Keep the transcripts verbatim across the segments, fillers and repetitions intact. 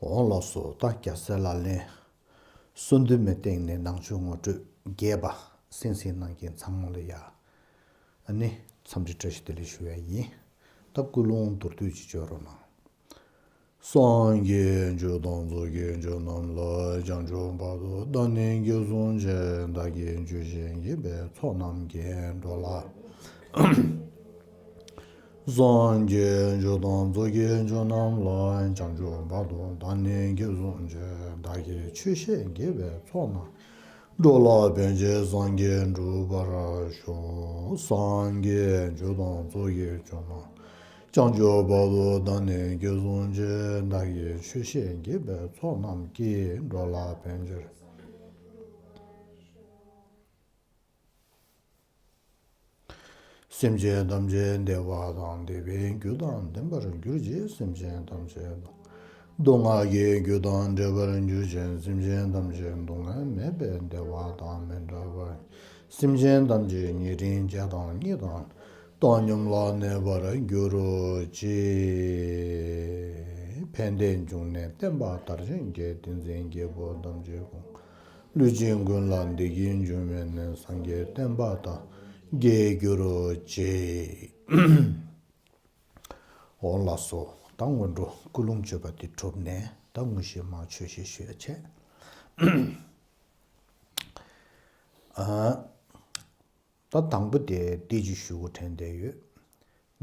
འོང་ལགས་སོ། ད་རྒྱལ་སྲས་ལག་ལེན་གསོལ་འདེབས་མའི་སྟེང་ནས་ནང་ཆོས་ངོ་སྤྲོད་རྒྱས་པ་གསན་གཟིགས་གནང་མཁན་ཚང་མ་ལ་ཡ། ཨ་ནི་འཚམས་འདྲི་བཀྲ་ཤིས་བདེ་ལེགས་ཞུ་ཡ་ཡིན། ད་ཀུན་སློང་མདོར་བསྡུས་ཅིག་བརྗོད་རོགས་གནང་། སངས་རྒྱས་ཆོས་དང་ཚོགས་ཀྱི་མཆོག་རྣམས་ལ། བྱང་ཆུབ་བར་དུ་བདག་ནི་འགོད་སྲུང་བྱེད། བདག་གིས་ཆོས་བཤད་བགྱིས་པའི་ཚོགས་རྣམས་ཀྱིས། འགྲོ་ལ། སངས་རྒྱས་ཆོས་དང་ཚོགས་ཀྱི་མཆོག་རྣམས་ལ། བྱང་ཆུབ་བར་དུ་བདག་ནི་འགོད་སྲུང་བྱེད། བདག་གིས་ཆོས་བཤད་བགྱིས་པའི་ཚོགས་རྣམས། འགྲོ་ལ་ཕན་ཕྱིར་སངས་རྒྱས་འགྲུབ་པར་ཤོག། སངས་རྒྱས་ཆོས་དང་ཚོགས་ཀྱི་མཆོག་རྣམས། བྱང་ཆུབ་བར་དུ་བདག་ནི་འགོད་སྲུང་བྱེད། བདག་གིས་ཆོས་བཤད་བགྱིས་པའི་ཚོགས་རྣམས་ཀྱིས། འགྲོ་ལ་ཕན་ཕྱིར། སེམས་ཅན་ཐམས་ཅད་བདེ་བ་དང་བདེ་བའི་རྒྱུ་དང་ལྡན་པར་གྱུར་ཅིག། སེམས་ཅན་ཐམས་ཅད་དང་། སྡུག་བསྔལ་གྱི་རྒྱུ་དང་བྲལ་བར་གྱུར་ཅིག། སེམས་ཅན་ཐམས་ཅད་སྡུག་བསྔལ་མེད་པའི་བདེ་བ་དང་མི་འབྲལ་བར། སེམས་ཅན་ཐམས་ཅད་ཉེ་རིང་རྒྱས་དང་སྙེགས་དང་བཏང་སྙོམས་ལ་གནས་པར་གྱུར་ཅིག། ཕན་བདེའི་འབྱུང་གནས་བསྟན་པ་དར་ཞིང་རྒྱས། བསྟན་འཛིན་རྒྱལ་པོ་ཐམས་ཅད་དགོངས། ལུས་ཅན་ཀུན་ལ་བདེ་སྐྱིད་འབྱུང་བའི་གནས། སངས་རྒྱས་བསྟན་པ་དར་རྒྱས་གྱུར་ཅིག། འོ་ལགས་སོ། ད་སྔོན་འགྲོ་ཀུན་སློང་བརྗོད་པ་འདི་གྲུབ་ནས་ད་དངོས་གཞི་མར་ཆོས་བཤད་ཞུ་ཡ་བྱས། ཨ། ད་དང་པོ་དེ་འདི་ཅིག་ཞུ་དགོས་དྲན་བསྡད་ཡོད།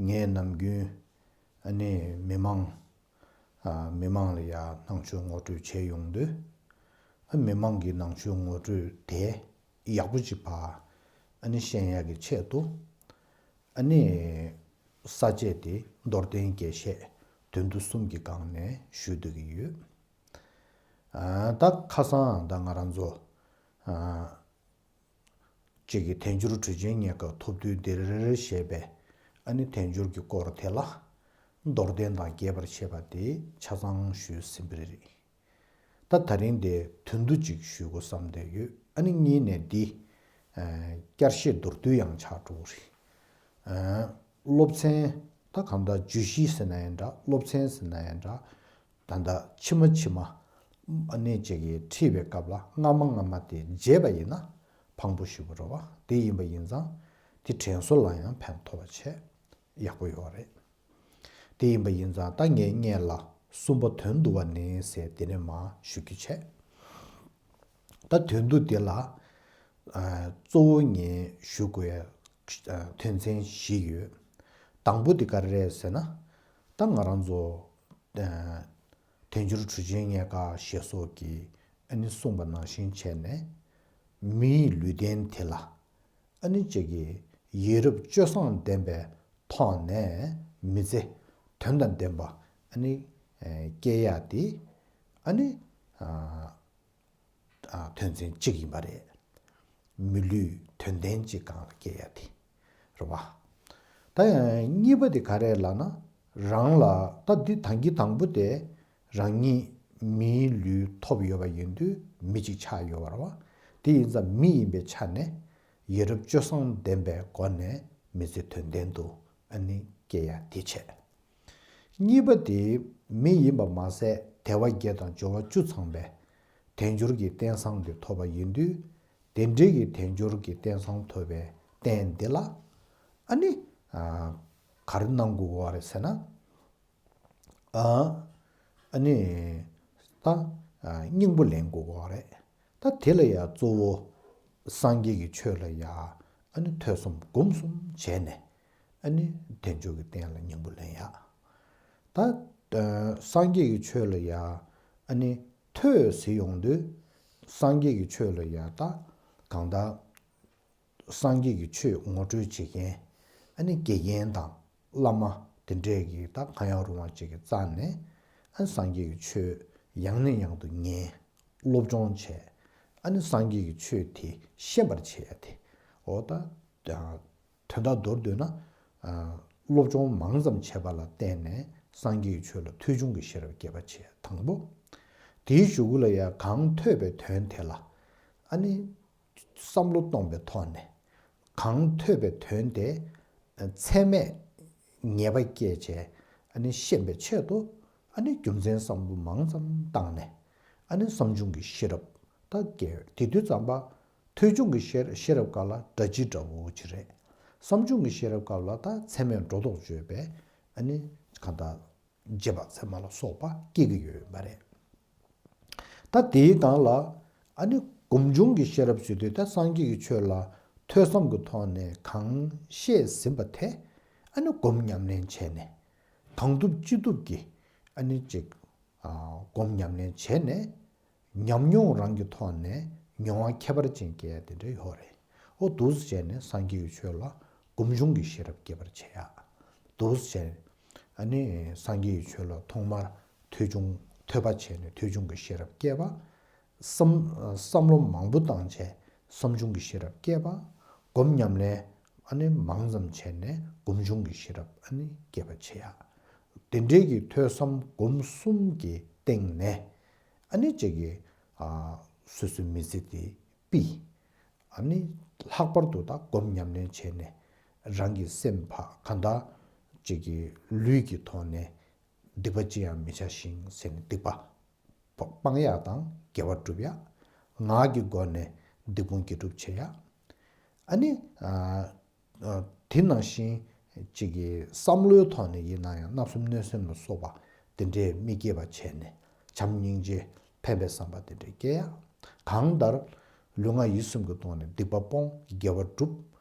ངས་ནམ་རྒྱུན་ཨ་ནི་མི་མང་ཨ་མི་མང་ལ་ཡ་ནང་ཆོས་ངོ་སྤྲོད་བྱས་ཡོང་དུས། ཨ་མི་མང་གི་ནང་ཆོས་ངོ་སྤྲོད་དེ་ཡག་པོ་ཅིག་ཕར་ཨ་ནི་ཤེས་ཡག་གི་ཆེད་དུ། ཨ་ནི་ས་བཅད་དེ་མདོར་བསྟན་རྒྱས་བཤད་དོན་བསྡུ་གསུམ་གྱི་སྒང་ནས་ཞུ་སྡོད་ཀྱི་ཡོད། ཨ་ད་ཁ་སང་ད་ང་རང་ཚོ་ཨ་གཅིག་གི་དལ་འབྱོར་གྲུ་ཆེན་རྙེད་དཀའ་ཐོབ་དུས་འདིར་ཞེས་པའི་ཨ་ནི་དལ་འབྱོར་གྱི་སྐོར་དེ་ལ་མདོར་བསྟན་དང་རྒྱས་པར་བཤད་པ་དེ་ཆ་ཚང་ཞུས་ཟིན་པ་རེད། ད་ད་རིང་དེ་དོན་བསྡུ་ཅིག་ཞུ་དགོས་བསམ་བསྡད་ཡོད། ཨ་ནི་གཉིས་ནས་འདི་ཨ་བསྐྱར་བཤད་མདོར་བསྡུས་ཡང་ཆགས་འགྲོ་གི་རེད། ཨ་སློབ་ཚན་ད་གང་ལྟར་བརྗོད་གཞི་ཟེར་ན་ཡང་འདྲ། སློབ་ཚན་ཟེར་ན་ཡང་འདྲ། ད་ལྟ་ཕྱི་མ་ཕྱི་མ་ཨ་ནི་ཅིག་གིས་ཁྲིད་པའི་སྐབས་ལ་སྔ་མ་སྔ་མ་དེ་བརྗེད་པ་ཡིན་ན་ཕངས་པོ་ཞེ་པོ་རེད་བ། དེ་ཡིན་པ་ཡིན་ཙང་དེ་དྲན་གསོ་ལ་ཡང་ཕན་ཐོགས་པ་བྱས་ཡག་པོ་ཡོད་རེད། དེ་ཡིན་པ་ཡིན་ཙང་ད་ངས་སྔོན་ལ་གསུམ་པ་དོན་བསྡུ་བ་ནི་ཟེར་དེ་ནས་མར་ཞུ་རྒྱུ་བྱས། ད་དོན་བསྡུ་དེ་ལ་ཨ་གཙོ་བོ་ངས་ཞུ་དགོས་ཡ་ཨ་དོན་ཚན་བཞི་ཡོད། དང་པོ་དེ་ག་རེ་རེད་ཟེར་ན། ད་ང་རང་ཚོ་ཨ་དལ་འབྱོར་གྲུ་ཆེན་རྙེད་དཀའ་ཞེས་སོགས་ཀྱིས་ཨ་ནི་གསུངས་པ་ནང་བཞིན་བྱས་ནས། མིའི་ལུས་རྟེན་དེ་ལ་ཨ་ནི་གཅིག་གིས་ཡིད་རབ་སྤྱོད་བཟང་ལྡན་པའི་ཐོག་ནས་མི་ཚེ་དོན་དང་ལྡན་པ་ཨ་ནི་ཨ་སྐྱེལ་ཡ་དེ་ཨ་ནི་ཨ་ཨ་དོན་ཚན་གཅིག་ཡིན་པ་རེད། མི་ལུས་དོན་ལྡན་གཅིག་སྒང་ལ་སྐྱེལ་ཡ་དེ་རེད་བ། ད་ཡང་གཉིས་པ་དེ་ག་རེ་ལབ་ན། རང་ལ་ད་འདི་ད་གིན་དང་པོ་དེ་རང་ཉིད་མིའི་ལུས་ཐོབ་ཡོད་པ་ཡིན་དུས་མི་གཅིག་ཆགས་ཡོད་པ་རེད་བ། དེ་ཡིན་ཙང་མི་ཡིན་པའི་ཆ་ནས་ཡིད་རབ་སྤྱོད་བཟང་ལྡན་པའི་སྒོ་ནས་མི་ཚེ་དོན་ལྡན་དུ་ཨ་ནི་སྐྱེལ་ཡ་དེ་བྱས། གཉིས་པ་དེ་མི་ཡིན་པ་མ་ཟད་དལ་བ་བརྒྱད་དང་འབྱོར་བ་བཅུ་ཚང་བའི་དལ་འབྱོར་གྱི་རྟེན་བཟང་དེ་ཐོབ་པ་ཡིན་དུས། དེ་འདྲའི་གི་དལ་འབྱོར་གྱི་རྟེན་བཟང་ཐོབ་པའི་རྟེན་འདི་ལ་ཨ་ནི་ཨ་ག་རེ་གནང་དགོས་པ་རེད་ཟེར་ན། ཨ་ཨ་ནི་ད་ཨ་སྙིང་པོ་ལེན་དགོས་པ་རེད། ད་དེ་ལ་ཡ་གཙོ་བོ་སངས་རྒྱས་ཀྱི་ཆོས་ལ་ཡ་ཨ་ནི་ཐོས་བསམ་སྒོམ་གསུམ་བྱས་ནས་ཨ་ནི་དལ་འབྱོར་གྱི་རྟེན་ལ་སྙིང་པོ་ལེན་ཡ། ད་ཨ་སངས་རྒྱས་ཀྱི་ཆོས་ལ་ཡ་ཨ་ནི་ཐོས་ཟེར་ཡོང་དུས་སངས་རྒྱས་ཀྱི་ཆོས་ལ་ཡ་ད་གང་ལྟར་སངས་རྒྱས་ཀྱི་ཆོས་ངོ་སྤྲོད་བྱེད་མཁན་ཨ་ནི་དགེ་རྒན་དང་བླ་མ་དེ་འདྲས་ཀྱིས་ད་གང་ཡང་རུང་བ་ཅིག་གི་རྩ་ནས་ཨ་སངས་རྒྱས་ཀྱི་ཆོས་ཡང་ནས་ཡང་དུ་ཉན། སློབ་སྦྱོང་བྱས། ཨ་ནི་སངས་རྒྱས་ཀྱི་ཆོས་དེ་ཤེས་པར་བྱེད་ཡ་དེ། འོ་ད་དོན་དག་མདོར་བསྡུས་ན། ཨ་སློབ་སྦྱོང་མང་ཙམ་བྱས་པ་ལ་བརྟེན་ནས་སངས་རྒྱས་ཀྱི་ཆོས་ལ་ཐོས་བྱུང་གི་ཤེས་རབ་སྐྱེས་པ་བྱས་དང་པོ། དེའི་གཞུག་གུ་ལ་ཡ་གང་ཐོས་པའི་དོན་དེ་ལ་ཨ་ནི་བསམ་བློ་གཏོང་པའི་ཐོག་ནས་གང་ཐོས་པའི་དོན་དེ་ཚད་མས་ངེས་པ་སྐྱེས་བྱས་ཨ་ནི་ཤེས་པའི་ཆེད་དུ་ ཨ་ནི་རྒྱུ་མཚན་བསམ་བློ་མང་ཙམ་བཏང་ནས། ཨ་ནི་བསམ་བྱུང་གི་ཤེས་རབ་ད་སྐྱེ། དེ་དུས་ཙམ་པ་ཐོས་བྱུང་གི་ཤེས་ཤེས་རབ་སྐབས་ལ་སྒྲ་སྤྱི་འདྲ་བོ་ཅིག་རེད། བསམ་བྱུང་གི་ཤེས་རབ་སྐབས་ལ་ད་ཚད་མས་སྒྲོ་འདོགས་གཅོད་པའི་ཨ་ནི་གང་ལྟར་རྗེས་དཔག་ཚད་མ་ལ་སོགས་པ་སྐྱེ་གི་ཡོད་པ་རེད། ད་དེའི་སྒང་ལ་ཨ་ནི་སྒོམ་བྱུང་གི་ཤེས་རབ་ཟེར་དུས། ད་སངས་རྒྱས་ཀྱི་ཆོས་ལ་ཐོས་བསམ་གྱི་ཐོག་ནས་གང་བཤད་ཟིན་པ་དེ་ཨ་ནི་སྒོམ་ཉམས་ལེན་བྱས་ནས། གང་ཐུབ་ཅི་ཐུབ་ཀྱིས་ཨ་ནི་ཅིག་ཨ་སྒོམ་ཉམས་ལེན་བྱས་ནས། ཉམས་མྱོང་རང་གི་ཐོག་ནས་མྱོང་བ་ཁྱད་པར་ཅན་སྐྱེ་ཡ་དེ་འདྲ་ཡོད་རེད། འོ་འདུག་སེ་བྱས་ནས་སངས་རྒྱས་ཀྱི་ཆོས་ལ་སྒོམ་བྱུང་གི་ཤེས་རབ་སྐྱེད་པར་བྱེད་ཡ། འདུག་སེ་བྱས་ནས་ཨ་ནི་སངས་རྒྱས་ཀྱི་ཆོས་ལ་ཐོག་མར་ཐོས་བྱུང་ཐོས་པ་བྱས་ནས་ཐོས་བྱུང་གི་ཤེས་རབ་སྐྱེས་པ། བསམ་བསམ་བློ་མང་པོ་བཏང་བྱས་བསམ་བྱུང་གི་ཤེས་རབ་སྐྱེས་པ། སྒོམ་ཉམས་ལེན་ཨ་ནི་མང་ཙམ་བྱས་ནས་སྒོམ་བྱུང་གི་ཤེས་རབ་ཨ་ནི་སྐྱེད་པར་བྱེད་ཡ། དེ་འདྲའི་གི་ཐོས་བསམ་སྒོམ་གསུམ་གྱི་སྟེང་ནས་ཨ་ནི་ཅིག་གི་ཨ་སོ་སོའི་མི་ཚེ་དེ་ཕུད། ཨ་ནི་ལྷག་པར་དུ་ད་སྒོམ་ཉམས་ལེན་བྱས་ནས་རང་གི་སེམས་ཕར་གང་ལྟར་ཅིག་གི་ལུས་ཀྱི་ཐོག་ནས་སྡིག་པ་ཅི་ཡང་མི་བྱ་ཞིང་ཟེར་ནས་སྡིག་པ་སྤང་ཡག་དང་དགེ་བ་སྒྲུབ་ཡག། ངག་གི་སྒོ་ནས་སྡིག་སྤོང་དགེ་སྒྲུབ་བྱེད་ཡག། ཨ་ནི་ཨ་ཨ་དེ་ནང་བཞིན་ཅིག་གི་བསམ་བློའི་ཐོག་ནས་ཡིན་ན་ཡང་བརྣབ་སེམས་གནོད་སེམས་ལ་སོགས་པ་དེ་འདྲས་མི་སྐྱེ་བ་བྱས་ནས། བྱམས་སྙིང་རྗེ་ཕན་པའི་བསམ་པ་དེ་འདྲས་སྐྱེ་ཡག། གང་ལྟར་ལུས་ངག་ཡིད་གསུམ་གྱི་ཐོག་ནས་སྡིག་པ་སྤོང་། དགེ་བ་སྒྲུབ།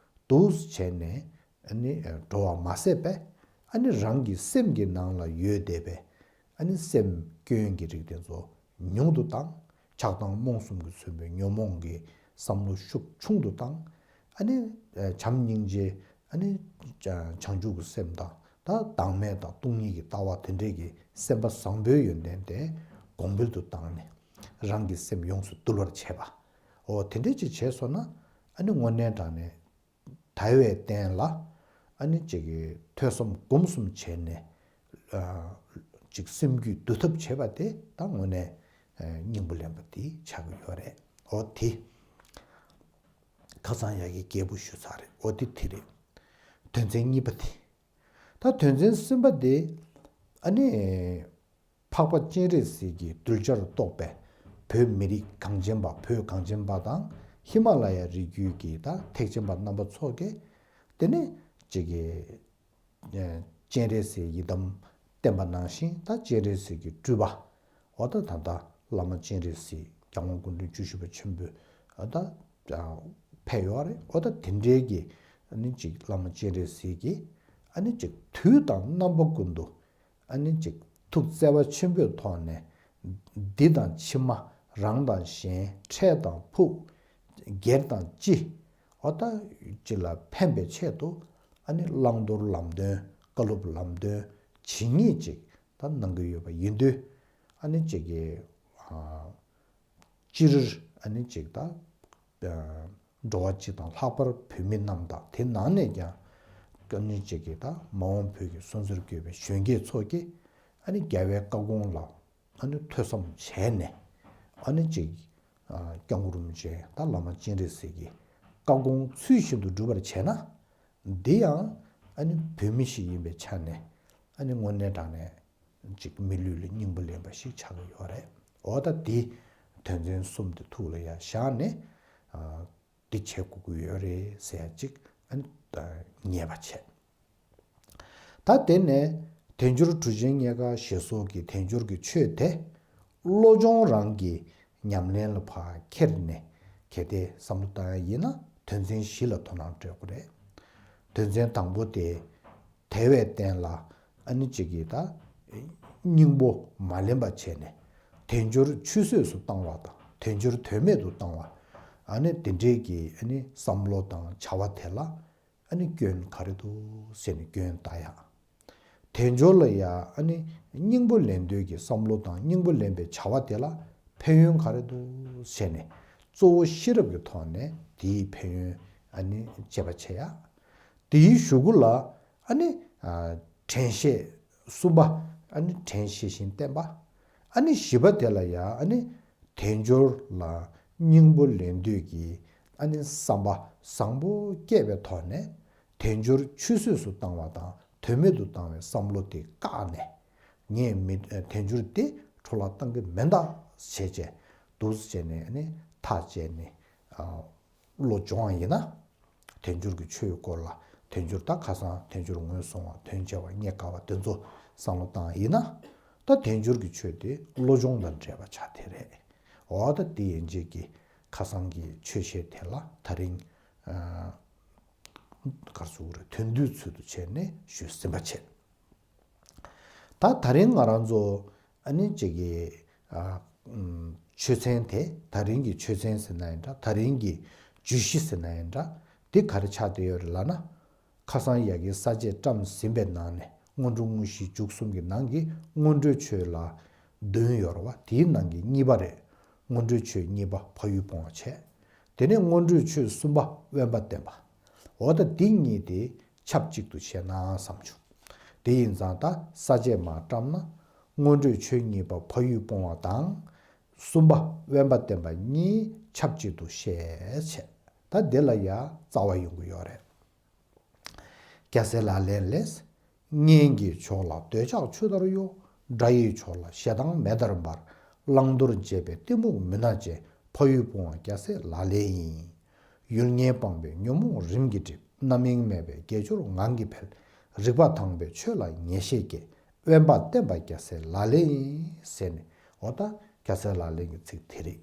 འདུག་སེ་བྱས་ནས་ཨ་ནི་འགྲོ་བ་མ་ཟད་པའི་ཨ་ནི་རང་གི་སེམས་ཀྱི་ནང་ལ་ཡོད་བསྡད་པའི་ཨ་ནི་སེམས་སྐྱོན་གྱི་རིགས་དེ་ཚོ་ཉུང་དུ་བཏང་། ཆགས་སྡང་རྨོངས་གསུམ་གྱིས་མཚོན་པའི་ཉོན་མོངས་ཀྱི་བསམ་བློ་ཤུགས་ཆུང་དུ་བཏང་། ཨ་ནི་བྱམས་སྙིང་རྗེ། ཨ་ནི་བྱང་ཆུབ་ཀྱི་སེམས་དང་། ད་བདག་མེད་དང་སྟོང་ཉིད་ཀྱི་ལྟ་བ་དེ་འདྲས་ཀྱི་སེམས་པ་བཟང་པོའི་ཡོན་ཏན་དེ་གོང་འཕེལ་དུ་བཏང་ནས་རང་གི་སེམས་ཡོངས་སུ་འདུལ་བར་བྱེད་པ། འོ་དེ་འདྲས་ཅིག་བྱས་སོང་ན། ཨ་ནི་དངོས་གནས་དྲང་གནས་དལ་བའི་སྟེང་ལ་ཨ་ནི་ཅིག་གི་ཐོས་བསམ་སྒོམ་གསུམ་བྱས་ནས་ཨ་ཅིག་སེམས་རྒྱུད་འདུལ་ཐབས་བྱེད་པ་དེ་ད་དངོས་གནས་ཨ་སྙིང་པོ་ལེན་པ་དེ་ཆགས་ཀྱི་ཡོད་རེད། འོ་དེ་ཁ་སང་ཡ་གི་རྒྱས་པོ་ཞུས་ཚར་རེད། འོ་དེ་དེ་རེད། དོན་ཚན་གཉིས་པ་དེ། ད་དོན་ཚན་གསུམ་པ་དེ། ཨ་ནི་འཕགས་པ་སྤྱན་རས་གཟིགས་ཀྱི་གདུལ་བྱར་གཏོགས་པའི་བོད་མི་རིགས་གངས་ཅན་པ། བོད་གངས་ཅན་པ་དང་ཧི་མ་ལ་ཡ་རི་རྒྱུད་ཀྱི་ད་ཐེག་ཆེན་པ་རྣམ་པ་ཚོ་གིས། དེ་ནས་ཅིག་གི་ཨ་སྤྱན་རས་གཟིགས་ཡི་དམ་བསྟན་པ་ནང་བཞིན། ད་སྤྱན་རས་གཟིགས་ཀྱི་སྤྲུལ་པ། འོ་ད་ད་ལྟ་བླ་མ་སྤྱན་རས་གཟིགས་རྒྱལ་དབང་སྐུ་ཕྲེང་བཅུ་བཞི་པ་ཆེན་པོས་འོ་ད་ཕེབས་ཡོད་རེད། འོ་ད་དེ་འདྲའི་གི་ཨ་ནི་ཅིག་བླ་མ་སྤྱན་རས་གཟིགས་ཀྱིས་ཨ་ནི་ཅིག་དུས་དང་རྣམ་པ་ཀུན་ཏུ་ཨ་ནི་ཅིག་ཐུགས་བརྩེ་བ་ཆེན་པོའི་ཐོག་ནས། འདི་དང་ཕྱི་མ། རང་དང་གཞན། འཕྲལ་དང་ཕུགས། སྒེར་དང་སྤྱི། འོ་ད་ཅིག་ལ་ཕན་པའི་ཆེད་དུ་ཨ་ནི་བླང་དོར་ལམ་སྟོན། བཀའ་སློབ་ལམ་སྟོན་ཇི་སྙེད་ཅིག་ད་གནང་གི་ཡོད་པ་ཡིན་དུས། ཨ་ནི་ཅིག་གི་ཨ་སྤྱིར་ཨ་ནི་ཅིག་ད་ཨ་འགྲོ་བ་སྤྱི་དང་། ལྷག་པར་བོད་མི་རྣམས་དང་། དེ་ནང་ནས་ཀྱང་ཨ་ནི་ཅིག་གི་ད་མ་འོངས་བོད་ཀྱི་སོན་རྩར་བསྐོས་པའི་གཞོན་སྐྱེས་ཚོ་གིས་ཨ་ནི་རྒྱལ་བའི་བཀའ་དགོངས་ལ་ཨ་ནི་ཐོས་བསམ་བྱས་ནས། ཨ་ནི་ཅིག་ཨ་སྐྱབས་མགོན་རིན་པོ་ཆེ་ད་བླ་མ་སྤྱན་རས་གཟིགས་ཀྱི་བཀའ་དགོངས་ཚུལ་བཞིན་དུ་སྒྲུབ་པར་བྱས་ན། འདི་ཡང་ཨ་ནི་བོད་མི་ཞིག་ཡིན་པའི་ཆ་ནས་ཨ་ནི་དངོས་གནས་དྲང་གནས་ཅིག་མི་ལུས་ལ་སྙིང་པོ་ལེན་པ་ཞིག་ཆགས་ཀྱི་ཡོད་རེད། འོ་ད་འདི་དོན་ཚན་གསུམ་དེ་ཐུགས་ལ་ཡ་བཞག་ནས། ཨ་འདི་བྱེད་དགོས་ཀྱི་ཡོད་རེད་ཟེར་ཡ་ཅིག་ཨ་ནི་ད་ངེས་པ་བྱས། ད་དེ་ནས་དལ་འབྱོར་གྲུ་ཆེན་རྙེད་དཀའ་ཞེས་སོགས་ཀྱི་དལ་འབྱོར་གྱི་ཆོས་དེ་བློ་སྦྱོང་རང་གི་ཉམས་ལེན་ལ་ཕར་ཁྱེར་ནས། གལ་ཏེ་བསམ་བློ་བཏང་ཡ་ཡིན་ན་དོན་ཚན་བཞི་ལ་དོ་སྣང་སྤྲད་དགོས་རེད། དོན་ཚན་དང་པོ་དེ། དལ་བའི་སྟེང་ལ་ཨ་ནི་ཅིག་གིས་ད་སྙིང་པོ་མ་ལེན་པ་བྱས་ནས་དལ་འབྱོར་ཆུད་ཟོས་སུ་བཏང་བ་དང་། དལ་འབྱོར་དོན་མེད་དུ་བཏང་བ། ཨ་ནི་དེ་འདྲའི་གི་ཨ་ནི་བསམ་བློ་དང་བྱ་བ་དེ་ལ་ཨ་ནི་སྐྱོན་ག་རེ་འདུག་ཟེར་ནས་སྐྱོན་བལྟ་ཡག། དལ་འབྱོར་ལ་ཡ་ཨ་ནི་སྙིང་པོ་ལེན་འདོད་ཀྱི་བསམ་བློ་དང་སྙིང་པོ་ལེན་པའི་བྱ་བ་དེ་ལ་ཕན་ཡོན་ག་རེ་འདུག་ཟེར་ནས། གཙོ་བོ་ཤེས་རབ་ཀྱི་ཐོག་ནས་དེའི་ཕན་ཡོན་ཨ་ནི་དཔྱད་པ་བྱེད་ཡག། དེའི་གཞུག་གུ་ལ་ཨ་ནི་ཨ་དྲན་ཤེས། གསུམ་པ། ཨ་ནི་དྲན་ཤེས་བཞིན་བསྟེན་པ། ཨ་ནི་བཞི་པ་དེ་ལ་ཡ་ཨ་ནི་དལ་འབྱོར་ལ་སྙིང་པོ་ལེན་འདོད་ཀྱི་ཨ་ནི་བསམ་པ་བཟང་པོ་སྐྱེས་པའི་ཐོག་ནས། དལ་འབྱོར་ཆུད་ཟོས་སུ་བཏང་བ་དང་དོན་མེད་དུ་བཏང་བའི་བསམ་བློ་དེ་བཀག་ནས། ངས་མི་དལ་འབྱོར་དེ་འཕྲོ་བརླག་བཏང་གི་མིན་ད་བྱས་བྱས་འདུག་བྱས་ནས་ནི་ཐག་བཅད་ནས་བློ་སྦྱོང་བ་ཡིན་ན། དལ་འབྱོར་གྱི་ཆོས་སྐོར་ལ་དལ་འབྱོར་ད་ཁ་སང་དལ་འབྱོར་ངོས་བཟུང་བ་དོན་ཆེ་བ་རྙེད་དཀའ་བ་དེ་ཚོ་བསམ་བློ་བཏང་ཡིན་ན། ད་དལ་འབྱོར་གྱི་ཆོས་དེ་བློ་སྦྱོང་དང་འབྲེལ་བ་ཆགས་དེ་རེད། འོ་ད་དེ་ཡན་ཆད་ཀྱི་ཁ་སང་གི་ཆོས་བཤད་དེ་ལ་ད་རིང་གར་སུ་རེ་དོན་བསྡུའི་ཚུལ་དུ་བྱས་ནས་ཞུས་ཟིན་པ་བྱས། ད་ད་རིང་ང་རང་ཚོ་ཨ་ནི་གཅིག་གི་ཨ་ཨམ་ཆོས་ཚན་དེ་ད་རིང་གི་ཆོས་ཚན་ཟེར་ན་ཡིན་འདྲ། ད་རིང་གི་བརྗོད་གཞི་ཟེར་ན་ཡིན་འདྲ། འདི་ག་རེ་ཆགས་བསྡད་ཡོད་རེད་ལབ་ན། ཁ་སང་ཡ་གིའི་ས་བཅད་བཀྲམ་ཟིན་པའི་ནང་ནས་སྔོན་འགྲོ་དངོས་གཞི་མཇུག་གསུམ་གྱི་ནང་གི་སྔོན་འགྲོའི་ཆོས་ལ་བདུན་ཡོད་རེད་བ། དེའི་ནང་གི་གཉིས་པ་རེད། སྔོན་འགྲོའི་ཆོས་གཉིས་པ་ཕ་ཡུལ་སྤོང་བ་བྱས། དེ་ནས་སྔོན་འགྲོའི་ཆོས་གསུམ་པ་དབེན་པ་བསྟེན་པ། འོ་ད་འདི་གཉིས་དེ་ཆབས་ཅིག་ཏུ་བཤད་ན་བསམ་བྱུང་། དེ་ཡིན་ཙང་ད་ས་བཅད་མར་བཀྲམ་ན། སྔོན་འགྲོའི་ཆོས་གཉིས་པ་ཕ་ཡུལ་སྤོང་བ་དང་། གསུམ་པ་དབེན་པ་བསྟེན་པ་གཉིས་ཆབས་ཅིག་ཏུ་བཤད་བྱས། ད་འདི་ལ་ཡ་རྩ་བ་ཡོང་གི་ཡོད་རེད། རྒྱལ་སྲས་ལག་ལེན་ལས། གཉེན་གྱི་ཕྱོགས་ལ་འདོད་ཆགས་ཆུ་ལྟར་གཡོ། དགྲ་ཡི་ཕྱོགས་ལ་ཞེ་སྡང་མེ་ལྟར་འབར། བླང་དོར་འབྱེད་པའི་གཏི་མུག་མུན་ནག་ཅན། ཕ་ཡུལ་སྤོང་བ་རྒྱལ་སྲས་ལག་ལེན་ཡིན། ཡུལ་ངན་སྤངས་པས་ཉོན་མོངས་རིམ་གྱིས་འགྲིབ། རྣམ་གཡེང་མེད་པས་དགེ་སྦྱོར་ངང་གིས་འཕེལ། རིག་པ་དྭངས་པས་ཆོས་ལ་ངེས་ཤེས་སྐྱེ། དབེན་པ་བསྟེན་པ་རྒྱལ་སྲས་ལག་ལེན་ཡིན་ཟེར་ནས། འོ་ད་རྒྱལ་སྲས་ལག་ལེན་གྱི་ཚིག་དེ་རེད།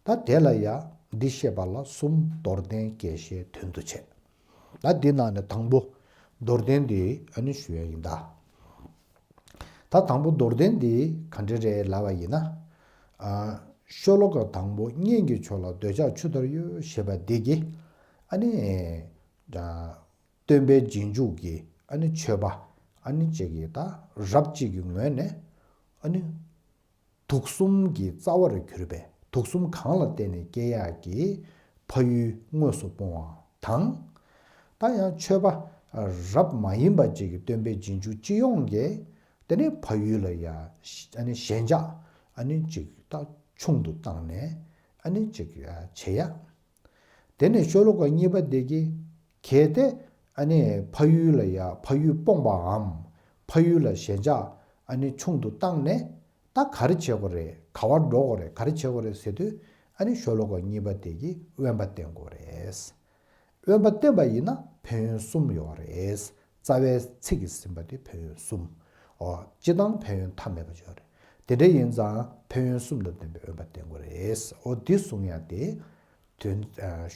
ད་དེ་ལ་ཡ་འདི་བཤད་པ་ལ་གསུམ། མདོར་བསྟན་རྒྱས་བཤད་དོན་དུ་བྱས། ད་འདི་ནང་ནས་དང་པོ་མདོར་བསྟན་འདི་ཨ་ནི་ཞུ་ཡ་ཡིན་ད། ད་དང་པོ་མདོར་བསྟན་འདི་ག་འདྲ་རེད་ལབ་པ་ཡིན་ན། ཨ་ཤོ་ལོ་ཀ་དང་པོ་གཉེན་གྱི་ཕྱོགས་ལ་འདོད་ཆགས་ཆུ་ལྟར་གཡོ་ཞེས་པ་འདི་གི་ཨ་ནི་ཨ་སྟོན་པའི་རྗེས་འཇུག་གི་ཨ་ནི་ཆོས་པ་ཨ་ནི་གཅིག་གིས་ད་རབ་གཅིག་གི་ངོས་ནས་ཨ་ནི། དུག་གསུམ་གྱི་རྩ་བར་གྱུར་པའི་དུག་གསུམ་གང་ལ་བརྟེན་ནས་སྐྱེ་ཡག་གི་ཕ་ཡུལ་དངོས་སུ་སྤོང་བ་དང་། ད་ཡང་ཆོས་པ་རབ་མ་ཡིན་པ་ཅིག་གི་སྟོན་པའི་རྗེས་འཇུག་སྤྱི་ཡོངས་ཀྱིས་དེ་ནས་ཕ་ཡུལ་ལ་ཡ་ཨ་ནི་ཞེན་ཆགས་ཨ་ནི་ཅིག་ད་ཆུང་དུ་བཏང་ནས་ཨ་ནི་ཅིག་བྱེད་ཡག་དེ་ནས་ཤོ་ལོ་ཀ་གཉིས་པ་དེ་གིས་གལ་ཏེ་ཨ་ནི་ཕ་ཡུལ་ལ་ཡ་ཕ་ཡུལ་སྤོང་བའམ་ཕ་ཡུལ་ལ་ཞེན་ཆགས་ཨ་ནི་ཆུང་དུ་བཏང་ནས། ད་ག་རེ་བྱེད་དགོས་རེད། ག་བར་འགྲོ་དགོས་རེད། ག་རེ་བྱེད་དགོས་རེད་ཟེར་དུས་ཨ་ནི་ཤོ་ལོ་ཀ་གཉིས་པ་དེ་གིས་དབེན་པ་བསྟེན་དགོས་རེད། དབེན་པ་བསྟེན་པ་ཡིན་ན་ཕན་ཡོན་གསུམ་ཡོད་རེད། རྩ་བའི་ཚིག་གིས་ཟིན་པ་དེ་ཕན་ཡོན་གསུམ། འོ་སྤྱི་དང་ཕན་ཡོན་མཐའ་མེད་པ་ཡོད་རེད། དེ་འདྲ་ཡིན་ཙང་ཕན་ཡོན་གསུམ་དང་ལྡན་པའི་དབེན་པ་བསྟེན་དགོས་རེད། འོ་འདི་གསུང་ཡ་དེ་དོན་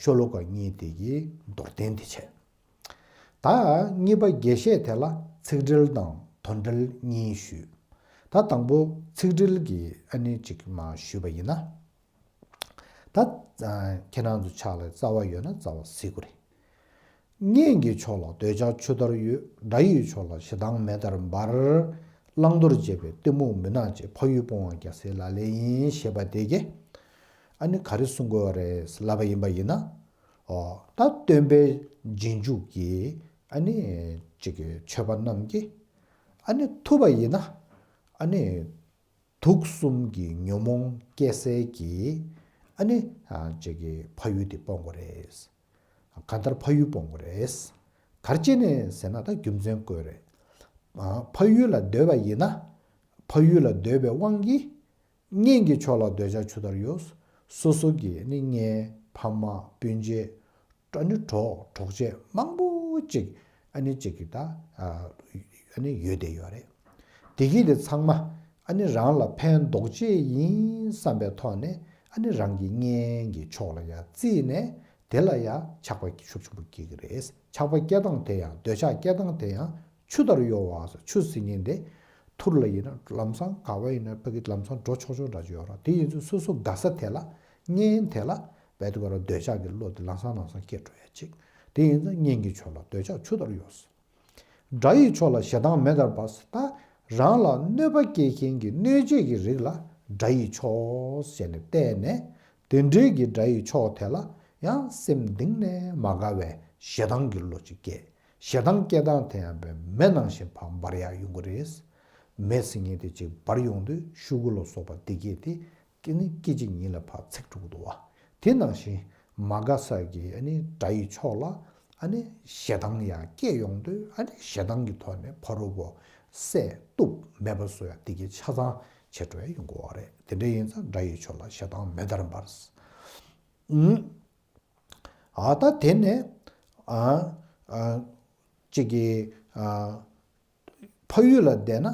ཤོ་ལོ་ཀ་གཉིས་དེ་གི་མདོར་བསྟན་དེ་བྱས། ད་གཉིས་པ་རྒྱས་བཤད་དེ་ལ་ཚིག་འགྲེལ་དང་དོན་འགྲེལ་གཉིས་ཞུས། ད་དང་པོ་ཚིག་འགྲེལ་གྱི་ཨ་ནི་གཅིག་མ་ཞུས་པ་ཡིན་ན། ད་ཁྱེད་རང་ཚོ་ཕྱག་ལ་རྩ་བ་ཡོད་ན་རྩ་བ་གཟིགས་དགོས་རེད། གཉེན་གྱི་ཕྱོགས་ལ་འདོད་ཆགས་ཆུ་ལྟར་གཡོ། དགྲ་ཡི་ཕྱོགས་ལ་ཞེ་སྡང་མེ་ལྟར་འབར། བླང་དོར་འབྱེད་པའི་གཏི་མུག་མུན་ནག་ཅན། ཕ་ཡུལ་སྤོང་བ་རྒྱལ་སྲས་ལག་ལེན་ཡིན་ཞེས་པ་དེ་གས་ཨ་ནི་ག་རེ་གསུང་དགོས་པ་རེད་ལབ་པ་ཡིན་པ་ཡིན་ན། འོ་ད་སྟོན་པའི་རྗེས་འཇུག་གི་ཨ་ནི་ཅིག་གི་ཆོས་པ་རྣམས་ཀྱིས་ཨ་ནི་ཐུབ་པ་ཡིན་ན་ཨ་ནི་དུག་གསུམ་གྱི་ཉོན་མོངས་སྐྱེ་སའི་གི་ཨ་ནི་ཅིག་གི་ཕ་ཡུལ་དེ་སྤོང་དགོས་རེད། གང་ལྟར་ཕ་ཡུལ་སྤོང་དགོས་རེད། ག་རེ་བྱས་ནས་ཟེར་ན་ད་རྒྱུ་མཚན་བཀོད་རེད། ཕ་ཡུལ་ལ་སྡོད་པ་ཡིན་ན་ཕ་ཡུལ་ལ་སྡོད་པའི་དབང་གིས། གཉེན་གྱི་ཕྱོགས་ལ་འདོད་ཆགས་ཆུ་ལྟར་གཡོ། སོ་སོ་གི་ནི་གཉེན་ཕ་མ་སྤུན་མཆེད་ཨ་ནི་གྲོགས་གྲོགས་མཆེད་མང་པོ་ཅིག་ཨ་ནི་ཅིག་གི་ད་ཨ་ནི་ཡོད་བསྡད་ཡོད་རེད། དེ་གི་དེ་ཚང་མ་ཨ་ནི་རང་ལ་ཕན་འདོགས་བྱེད་ཡིན་བསམ་པའི་ཐོག་ནས་ཨ་ནི་རང་གི་གཉེན་གྱི་ཕྱོགས་ལ་ཡ་བརྩིས་ནས་དེ་ལ་ཡ་ཆགས་པ་ཤུགས་ཆེན་པོ་སྐྱེ་གི་རེད། ཆགས་པ་སྐྱེ་སྟངས་དེ་ཡང་འདོད་ཆགས་སྐྱེ་སྟངས་དེ་ཡང་། ཆུ་ལྟར་གཡོ་བ། ཆུ་ཟེར་མཁན་དེ་ཐུར་ལ་ཡིན་ན་ལམ་སང་ག་བ་ཡིན་ན་ཕ་གི་ལམ་སང་འགྲོ་ཆོག་ཆོག་འདྲ་ཅིག་ཡོད་ར། དེ་ཡིན་ཚུལ་སོ་སོ་དགའ་ས་དེ་ལ་གཉེན་དེ་ལ་བས་དུ་ག་ར་འདོད་ཆགས་ཀྱི་བློ་དེ་ལམ་སང་ལམ་སང་སྐྱེ་འགྲོ་ཡ་ཅིག་དེ་ཡིན་ཚུལ་གཉེན་གྱི་ཕྱོགས་ལ་འདོད་ཆགས་ཆུ་ལྟར་གཡོ། དགྲ་ཡི་ཕྱོགས་ལ་ཞེ་སྡང་མེ་ལྟར་འབར། ད་རང་ལ་གནོད་པ་སྐྱེལ་མཁན་གྱི་གནོད་བྱེད་ཀྱི་རིགས་ལ་དགྲ་ཡི་ཕྱོགས་ཟེར་ནས་བལྟས་ནས་དེ་འདྲའི་གི་དགྲ་ཡི་ཕྱོགས་དེ་ལ་ཡང་སེམས་གཏིང་ནས་མ་དགའ་བའི་ཞེ་སྡང་གི་བློ་ཅིག་སྐྱེ། ཞེ་སྡང་སྐྱེ་སྟངས་དེ་ཡང་བའི་མེ་ནང་བཞིན་ཕར་འབར་ཡག་ཡོང་གི་རེད། མེ་ཟེར་མཁན་དེ་ཅིག་འབར་ཡོང་དུས་ཤོག་གུ་ལ་སོགས་པ་འདི་གས་དེ་སྐད་ནི་སྐད་ཅིག་ཉིད་ལ་ཕར་ཚིག་འགྲོ་གི་འདུག་བ། དེ་ནང་བཞིན་མ་དགའ་ས་གི་ཨ་ནི་དགྲ་ཡི་ཕྱོགས་ལ་ཨ་ནི་ཞེ་སྡང་ཡང་སྐྱེ་ཡོང་དུས་ཨ་ནི་ཞེ་སྡང་གི་ཐོག་ནས་ཕ་རོལ་པོ་ བསད་གཏུབ་མེད་པ་བཟོ་ཡ་དེ་གི་ཆ་ཚང་བྱེད་འགྲོ་ཡ་ཡོང་གི་ཡོད་རེད། དེ་འདྲ་ཡིན་ཙང་དགྲ་ཡི་ཕྱོགས་ལ་ཞེ་སྡང་མེ་ལྟར་འབར། ཨུམ། ཨ་ད་དེ་ནས་ཨ་ཨ་གཅིག་གི་ཨ་ཕ་ཡུལ་ལ་བསྡད་ན་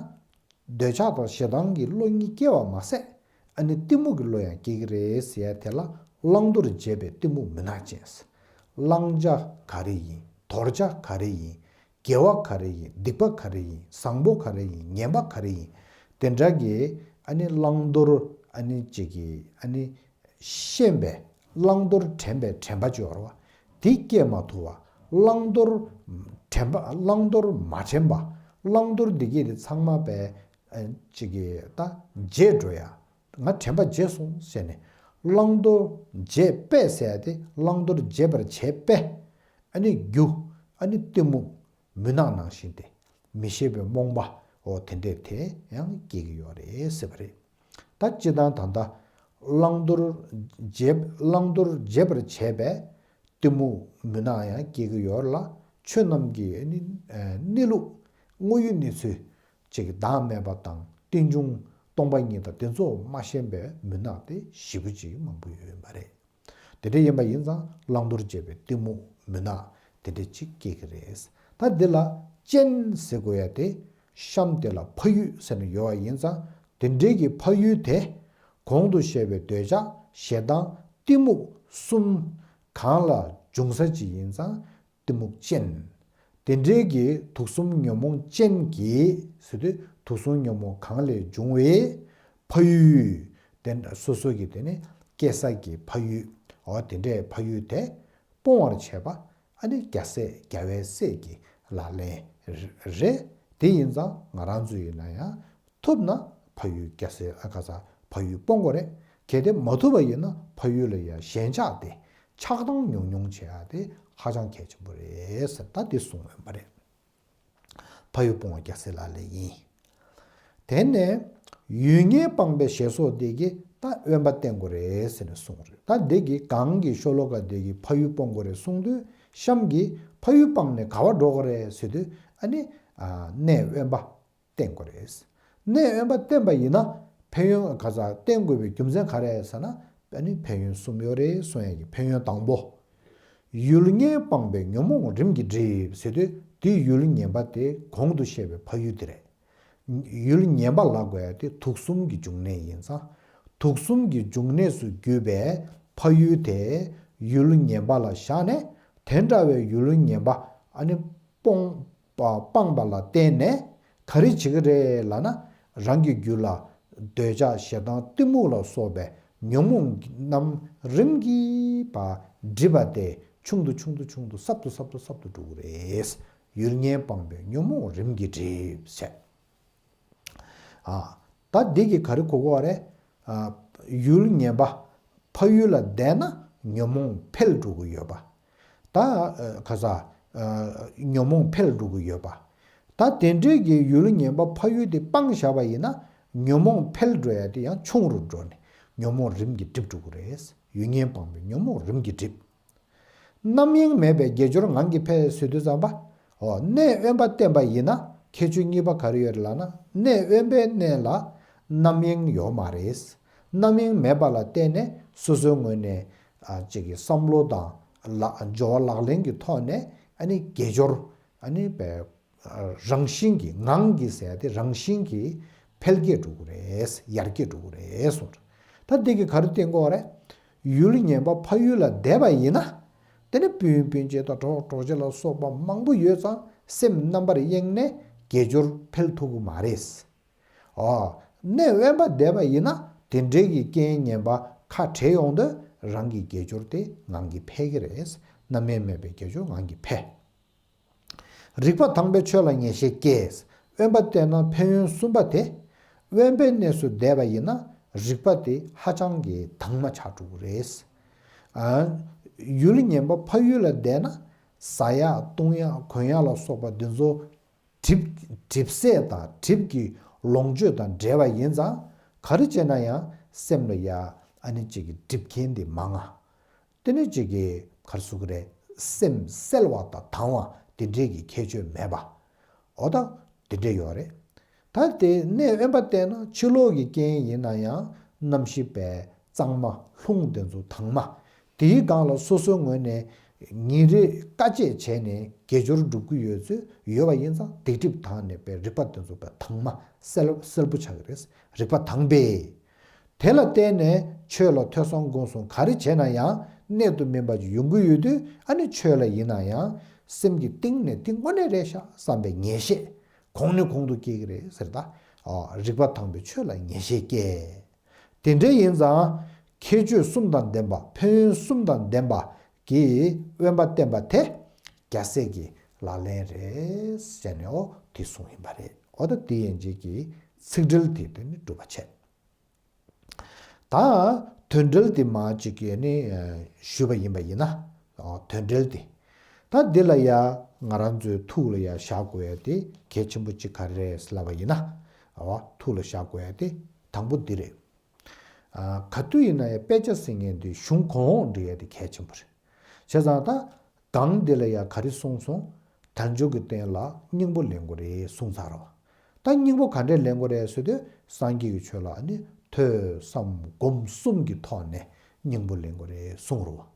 འདོད་ཆགས་དང་ཞེ་སྡང་གི་བློ་གཉིས་སྐྱེ་བ་མ་ཟད། ཨ་ནི་གཏི་མུག་གི་བློ་ཡང་སྐྱེ་གི་རེད་ཟེར་ཡ་དེ་ལ་བླང་དོར་བརྗེད་པའི་གཏི་མུག་མུན་ནག་ཅན། བླང་བྱ་ག་རེ་ཡིན། དོར་བྱ་ག་རེ་ཡིན། དགེ་བ་ག་རེ་ཡིན། སྡིག་པ་ག་རེ་ཡིན། བཟང་པོ་ག་རེ་ཡིན། ངན་པ་ག་རེ་ཡིན། དེ་འདྲ་གི་ཨ་ནི་བླང་དོར་ཨ་ནི་གཅིག་གི་ཨ་ནི་ཤེས་པའི་བླང་དོར་དྲན་པའི་དྲན་པ་ཅིག་ཡོད་རེད་བ། དེ་སྐྱེ་མ་ཐུབ་པ། བླང་དོར་དྲན་པ། བླང་དོར་མ་དྲན་པ། བླང་དོར་འདི་གས་དེ་ཚང་མ་པའི་ཨ་གཅིག་གི་ད་བརྗེད་འགྲོ་ཡ། ང་དྲན་པ་བརྗེད་སོང་ཟེར་ནས། བླང་དོར་བརྗེད་པས་ཟེར་ཡ་དེ་བླང་དོར་བརྗེད་པར་བྱེད་པས། ཨ་ནི་རྒྱུ། ཨ་ནི་གཏི་མུག་མུན་ནག་ནང་བཞིན་ཏེ། མི་ཤེས་པའི་རྨོངས་པ། འོ་དེ་འདྲས་དེ་ཡང་སྐྱེ་གི་ཡོད་རེད་ཟེར་བ་རེད། ད་སྤྱིར་བཏང་ད་ལྟ་བླང་དོར་བརྗེད། བླང་དོར་བརྗེད་པར་བྱེད་པའི་གཏི་མུག་མུན་ནག་ཡང་སྐྱེ་གི་ཡོད་ལ། ཆོས་རྣམས་ཀྱི་ཨ་ནི་གནས་ལུགས་དངོས་ཡོད་གནས་ཚུལ་ཅིག་བདག་མེད་པ་དང་རྟེན་འབྱུང་སྟོང་པ་ཉིད་དང་དེ་ཚོ་མ་ཤེས་པའི་མུན་ནག་དེ་ཞེ་པོ་ཅིག་མང་པོ་ཡོད་པ་རེད། དེ་འདྲ་ཡིན་པ་ཡིན་ཙང་བླང་དོར་བརྗེད་པའི་གཏི་མུག་མུན་ནག་དེ་འདྲ་ཅིག་སྐྱེ་གི་རེད། ད་འདི་ལ་རྐྱེན་ཟེར་དགོས་ཡ་དེ་གཤམ་དེ་ལ་ཕ་ཡུལ་ཟེར་ནས་ཡོད་པ་ཡིན་ཙང་། དེ་འདྲའི་གི་ཕ་ཡུལ་དེ་གོང་དུ་བཤད་པའི་འདོད་ཆགས་ཞེ་སྡང་གཏི་མུག་གསུམ་གང་ལ་འབྱུང་ས་ཅིག་ཡིན་ཙང་གཏི་མུག་ཅན། དེ་འདྲའི་གི་དུག་གསུམ་ཉོན་མོངས་ཅན་གྱི་ཟེར་དུས་དུག་གསུམ་ཉོན་མོངས་གང་ལས་བྱུང་བའི་ཕ་ཡུལ། དེ་འདྲ་སོ་སོ་གི་དེ་ནི་སྐྱེ་ས་གི་ཕ་ཡུལ། འོ་དེ་འདྲའི་ཕ་ཡུལ་དེ་སྤོང་བར་བྱེད་པ་ཨ་ནི་རྒྱལ་སྲས་རྒྱལ་བའི་སྲས་ཀྱི་ལག་ལེན་རེད། དེ་ཡིན་ཙང་ང་རང་ཚོ་ཡིན་ན་ཡང་ཐུབ་ན་ཕ་ཡུལ་རྒྱལ་སྲས་ཨ་ག་ས་ཕ་ཡུལ་སྤོང་དགོས་རེད། གལ་ཏེ་མ་ཐུབ་པ་ཡིན་ན་ཕ་ཡུལ་ལ་ཡང་ཞེན་ཆགས་དེ་ཆགས་སྡང་ཉུང་ཉུང་བྱེད་ཡ་དེ་ཧ་ཅང་གལ་ཆེན་པོ་རེད་ཟེར། ད་དེ་གསུངས་ཡོད་པ་རེད། ཕ་ཡུལ་སྤོང་བ་རྒྱལ་སྲས་ལག་ལེན་ཡིན། དེ་ནས་ཡུལ་ངན་སྤངས་པའི་ཞེས་སོགས་དེ་གིས་ད་དབེན་པ་བསྟེན་དགོས་རེད་ཟེར་ནས་གསུངས་རེད། ད་འདི་གི་གོང་གི་ཤོ་ལོ་ཀ་འདི་གིས་ཕ་ཡུལ་སྤོང་དགོས་རེད་གསུངས་དུས། གཤམ་གྱི་ཕ་ཡུལ་སྤངས་ནས་ག་བར་འགྲོ་དགོས་རེད་ཟེར་དུས། ཨ་ནི་ཨ་གནས་དབེན་པ་བསྟེན་དགོས་རེད། གནས་དབེན་པ་བསྟེན་པ་ཡིན་ན་ཕན་ཡོན་ག་ས་བསྟེན་དགོས་པའི་རྒྱུ་མཚན་ག་རེ་ཟེར་ན། ཨ་ནི་ཕན་ཡོན་གསུམ་ཡོད་རེད་གསུང་ཡ་གི་ཕན་ཡོན་དང་པོ། ཡུལ་ངན་སྤངས་པས་ཉོན་མོངས་རིམ་གྱིས་འགྲིབ་ཟེར་དུས། དེ་ཡུལ་ངན་པ་དེ་གོང་དུ་བཤད་པའི་ཕ་ཡུལ་དེ་རེད། ཡུལ་ངན་པ་ལབ་དགོས་ཡ་དེ་དུག་གསུམ་གྱི་འབྱུང་གནས་ཡིན་ཙང་། དུག་གསུམ་གྱི་འབྱུང་གནས་སུ་གྱུར་པའི་ཕ་ཡུལ་དེ་ཡུལ་ངན་པ་ལ་བཞག་ནས། དེ་འདྲ་བའི་ཡུལ་ངན་པ་ཨ་ནི་སྤོང་སྤངས་པ་ལ་བརྟེན་ནས་ག་རེ་བྱེད་ཀྱི་རེད་ལབ་ན། རང་གི་རྒྱུད་ལ་འདོད་ཆགས་ཞེ་སྡང་གཏི་མུག་ལ་སོགས་པའི་ཉོན་མོངས་རྣམས་རིམ་གྱིས་པ་འགྲིབ་པ་དེ་ཆུང་དུ་ཆུང་དུ་ཆུང་དུ་ཟབ་ཏུ་ཟབ་ཏུ་ཟབ་ཏུ་འགྲོ་གི་རེད། ཡུལ་ངན་སྤངས་པས་ཉོན་མོངས་རིམ་གྱིས་འགྲིབ་ཟེར། ཨ། ད་འདི་གིས་ག་རེ་གོ་དགོས་པ་རེད། ཨ། ཡུལ་ངན་པ་ཕ་ཡུལ་ལ་བསྡད་ན་ཉོན་མོངས་འཕེལ་འགྲོ་གི་ཡོད་པ། ད་ཨ་ག་ས་ཨ་ཉོན་མོངས་འཕེལ་འགྲོ་གི་ཡོད་པ། ད་དེ་འདྲའི་གི་ཡུལ་ངན་པ་ཕ་ཡུལ་དེ་སྤངས་བཞག་པ་ཡིན་ན། ཉོན་མོངས་འཕེལ་འགྲོ་ཡ་དེ་ཡང་ཆུང་རུ་འགྲོ་ནས་ཉོན་མོངས་རིམ་གྱིས་འགྲིབ་འགྲོ་གི་རེད། ཡུལ་ངན་སྤངས་པས་ཉོན་མོངས་རིམ་གྱིས་འགྲིབ། རྣམ་གཡེང་མེད་པས་དགེ་སྦྱོར་ངང་གིས་འཕེལ་ཟེར་དུས་ཙམ་པ། འོ་གནས་དབེན་པ་བསྟེན་པ་ཡིན་ན་ཁྱད་ཆོས་གཉིས་པ་ག་རེ་ཡོད་རེད་ལབ་ན། གནས་དབེན་པའི་གནས་ལ་རྣམ་གཡེང་ཡོད་མ་རེད། རྣམ་གཡེང་མེད་པ་ལ་བརྟེན་ནས་སོ་སོའི་ངོས་ནས་ཨ་ཅིག་གི་བསམ་བློ་དང་ལག་སྦྱོར་བ་ལག་ལེན་གྱི་ཐོག་ནས་ཨ་ནི་དགེ་སྦྱོར་ཨ་ནི་བས་རང་བཞིན་གྱི་ངང་གིས་ཟེར་ཏེ་རང་བཞིན་གྱིས་འཕེལ་རྒྱས་འགྲོ་གི་རེད། ཡར་རྒྱས་འགྲོ་གི་རེད་གསུངས། ད་འདི་གིས་ག་རེ་བསྟན་གྱི་ཡོད་རེད། ཡུལ་ངན་པ་ཕ་ཡུལ་ལ་བསྡད་པ་ཡིན་ན། དེ་ནི་སྤུན་སྤུན་མཆེད་དང་གྲོགས་གྲོགས་མཆེད་ལ་སོགས་པ་མང་པོ་ཡོད་ཙང་སེམས་རྣམ་པར་གཡེངས་ནས་དགེ་སྦྱོར་འཕེལ་ཐུབ་ཀྱི་མ་རེད། འོ། གནས་དབེན་པ་བསྡད་པ་ཡིན་ན་དེ་འདྲའི་གི་རྐྱེན་ངན་པ་ཁ་བྲལ་ཡོང་དུས་རང་གི་དགེ་སྦྱོར་དེ་ངང་གིས་འཕེལ་གྱི་རེད། རྣམ་གཡེང་མེད་པའི་དགེ་སྦྱོར་ངང་གིས་འཕེལ། རིག་པ་དྭངས་པས་ཆོས་ལ་ངེས་ཤེས་སྐྱེས། དབེན་པ་བསྟེན་ན་ཕན་ཡོན་གསུམ་པ་དེ། དབེན་པའི་གནས་སུ་བསྡད་པ་ཡིན་ན་རིག་པ་དེ་ཧ་ཅང་གི་དྭངས་མ་ཆགས་འགྲོ་གི་རེད། ཨ། ཡུལ་ངན་པ་ཕ་ཡུལ་ལ་བསྡད་ན་ཟ་ཡག་བཏུང་ཡག་གོན་ཡག་ལ་སོགས་པ་འདི་ཚོ་གྲིབ་གྲིབ་སེལ་དང་གྲིབ་ཀྱི་ལོངས་སྤྱོད་དང་འབྲེལ་བ་ཡིན་ཙང་། ག་རེ་བྱས་ན་ཡང་སེམས་ལ་ཡ་ཨ་ནི་གཅིག་གི་གྲིབ་མཁན་དེ་མང་ང་། དེ་ནས་གཅིག་གིས་ག་རེ་ཟེར་གི་རེད། སེམས་གསལ་བ་དང་དྭངས་བ་དེ་འདྲས་ཀྱི་ཁྱད་ཆོས་མེད་པ། འོ་ད་དེ་འདྲས་ཡོད་རེད། ད་དེ་གནས་དབེན་པ་བསྟེན་ན་ཕྱི་ལོགས་ཀྱི་རྐྱེན་ཡིན་ན་ཡང་གནམ་གཤིས་པའི་གཙང་མ་རླུང་དེ་ཚོ་དྭངས་མ། དེའི་སྒང་ལ་སོ་སོའི་ངོས་ནས་ཉིན་རེ་དཀའ་སྤྱད་བྱས་ནས་དགེ་སྦྱོར་སྒྲུབ་ཀྱི་ཡོད་ཚུལ་ཡོད་པ་ཡིན་ཙང་སྡིག་སྒྲིབ་དག་ནས་པའི་རིག་པ་དེ་ཚོ་པའི་དྭངས་མ་གསལ་གསལ་པོ་ཆགས་ཀྱི་རེད། རིག་པ་དྭངས་པས། དེ་ལ་བརྟེན་ནས་ཆོས་ལ་ཐོས་བསམ་སྒོམ་གསུམ་ག་རེ་བྱས་ན་ཡང་གནད་དུ་སྨིན་པ་ཅིག་ཡོང་གི་ཡོད་དུས། ཨ་ནི་ཆོས་ལ་ཡིན་ན་ཡང་སེམས་ཀྱི་གཏིང་ནས་འདི་དངོས་གནས་རེད་ཤག་བསམ་པའི་ངེས་ཤེས་གོང་ནས་གོང་དུ་སྐྱེ་གི་རེད་ཟེར། ད་རིག་པ་དྭངས་པའི་ཆོས་ལ་ངེས་ཤེས་སྐྱེ། དེ་འདྲ་ཡིན་ཙང་ཁྱད་ཆོས་གསུམ་དང་ལྡན་པ། ཕན་ཡོན་གསུམ་དང་ལྡན་པ་གི་དབེན་པ་བསྟེན་པ་དེ་རྒྱལ་སྲས་ཀྱི་ལག་ལེན་རེད་ཟེར་ནས་འོ་དེ་གསུངས་ཡིན་པ་རེད། འོ་ད་དེ་ཡན་ཆད་ཀྱི་ཚིག་འགྲེལ་དེ་དེ་ནི་གྲུབ་པ་བྱས། ད་དོན་འགྲེལ་དེ་མ་གཅིག་གིས་ནི་ཞུས་པ་ཡིན་པ་ཡིན་ན། དོན་འགྲེལ་དེ། ད་འདི་ལ་ཡ་ང་རང་ཚོའི་ཐུགས་ལ་ཡ་བཞག་དགོས་ཡ་དེ་གལ་ཆེན་པོ་གཅིག་ག་རེ་རེད་ལབ་པ་ཡིན་ན། འོ་ཐུགས་ལ་བཞག་དགོས་ཡ་དེ་དང་པོ་འདི་རེད། ག་དུས་ཡིན་ན་ཡང་དཔེ་ཆ་ཟེར་མཁན་དེ་གཞུང་གོང་འོག་འབྲི་ཡ་དེ་གལ་ཆེན་པོ་རེད། བྱས་ཙང་ད་སྒང་འདི་ལ་ཡང་ག་རེ་གསུངས་སོང་། དལ་འབྱོར་གྱི་རྟེན་ལ་སྙིང་པོ་ལེན་དགོས་རེད་གསུངས་ཚར་བ། ད་སྙིང་པོ་ག་འདྲས་ལེན་དགོས་རེད་ཟེར་དུས་སངས་རྒྱས་ཀྱི་ཆོས་ལ་ནི་ཐོས་བསམ་སྒོམ་གསུམ་གྱི་ཐོག་ནས་སྙིང་པོ་ལེན་དགོས་རེད་གསུངས་རེད་བ།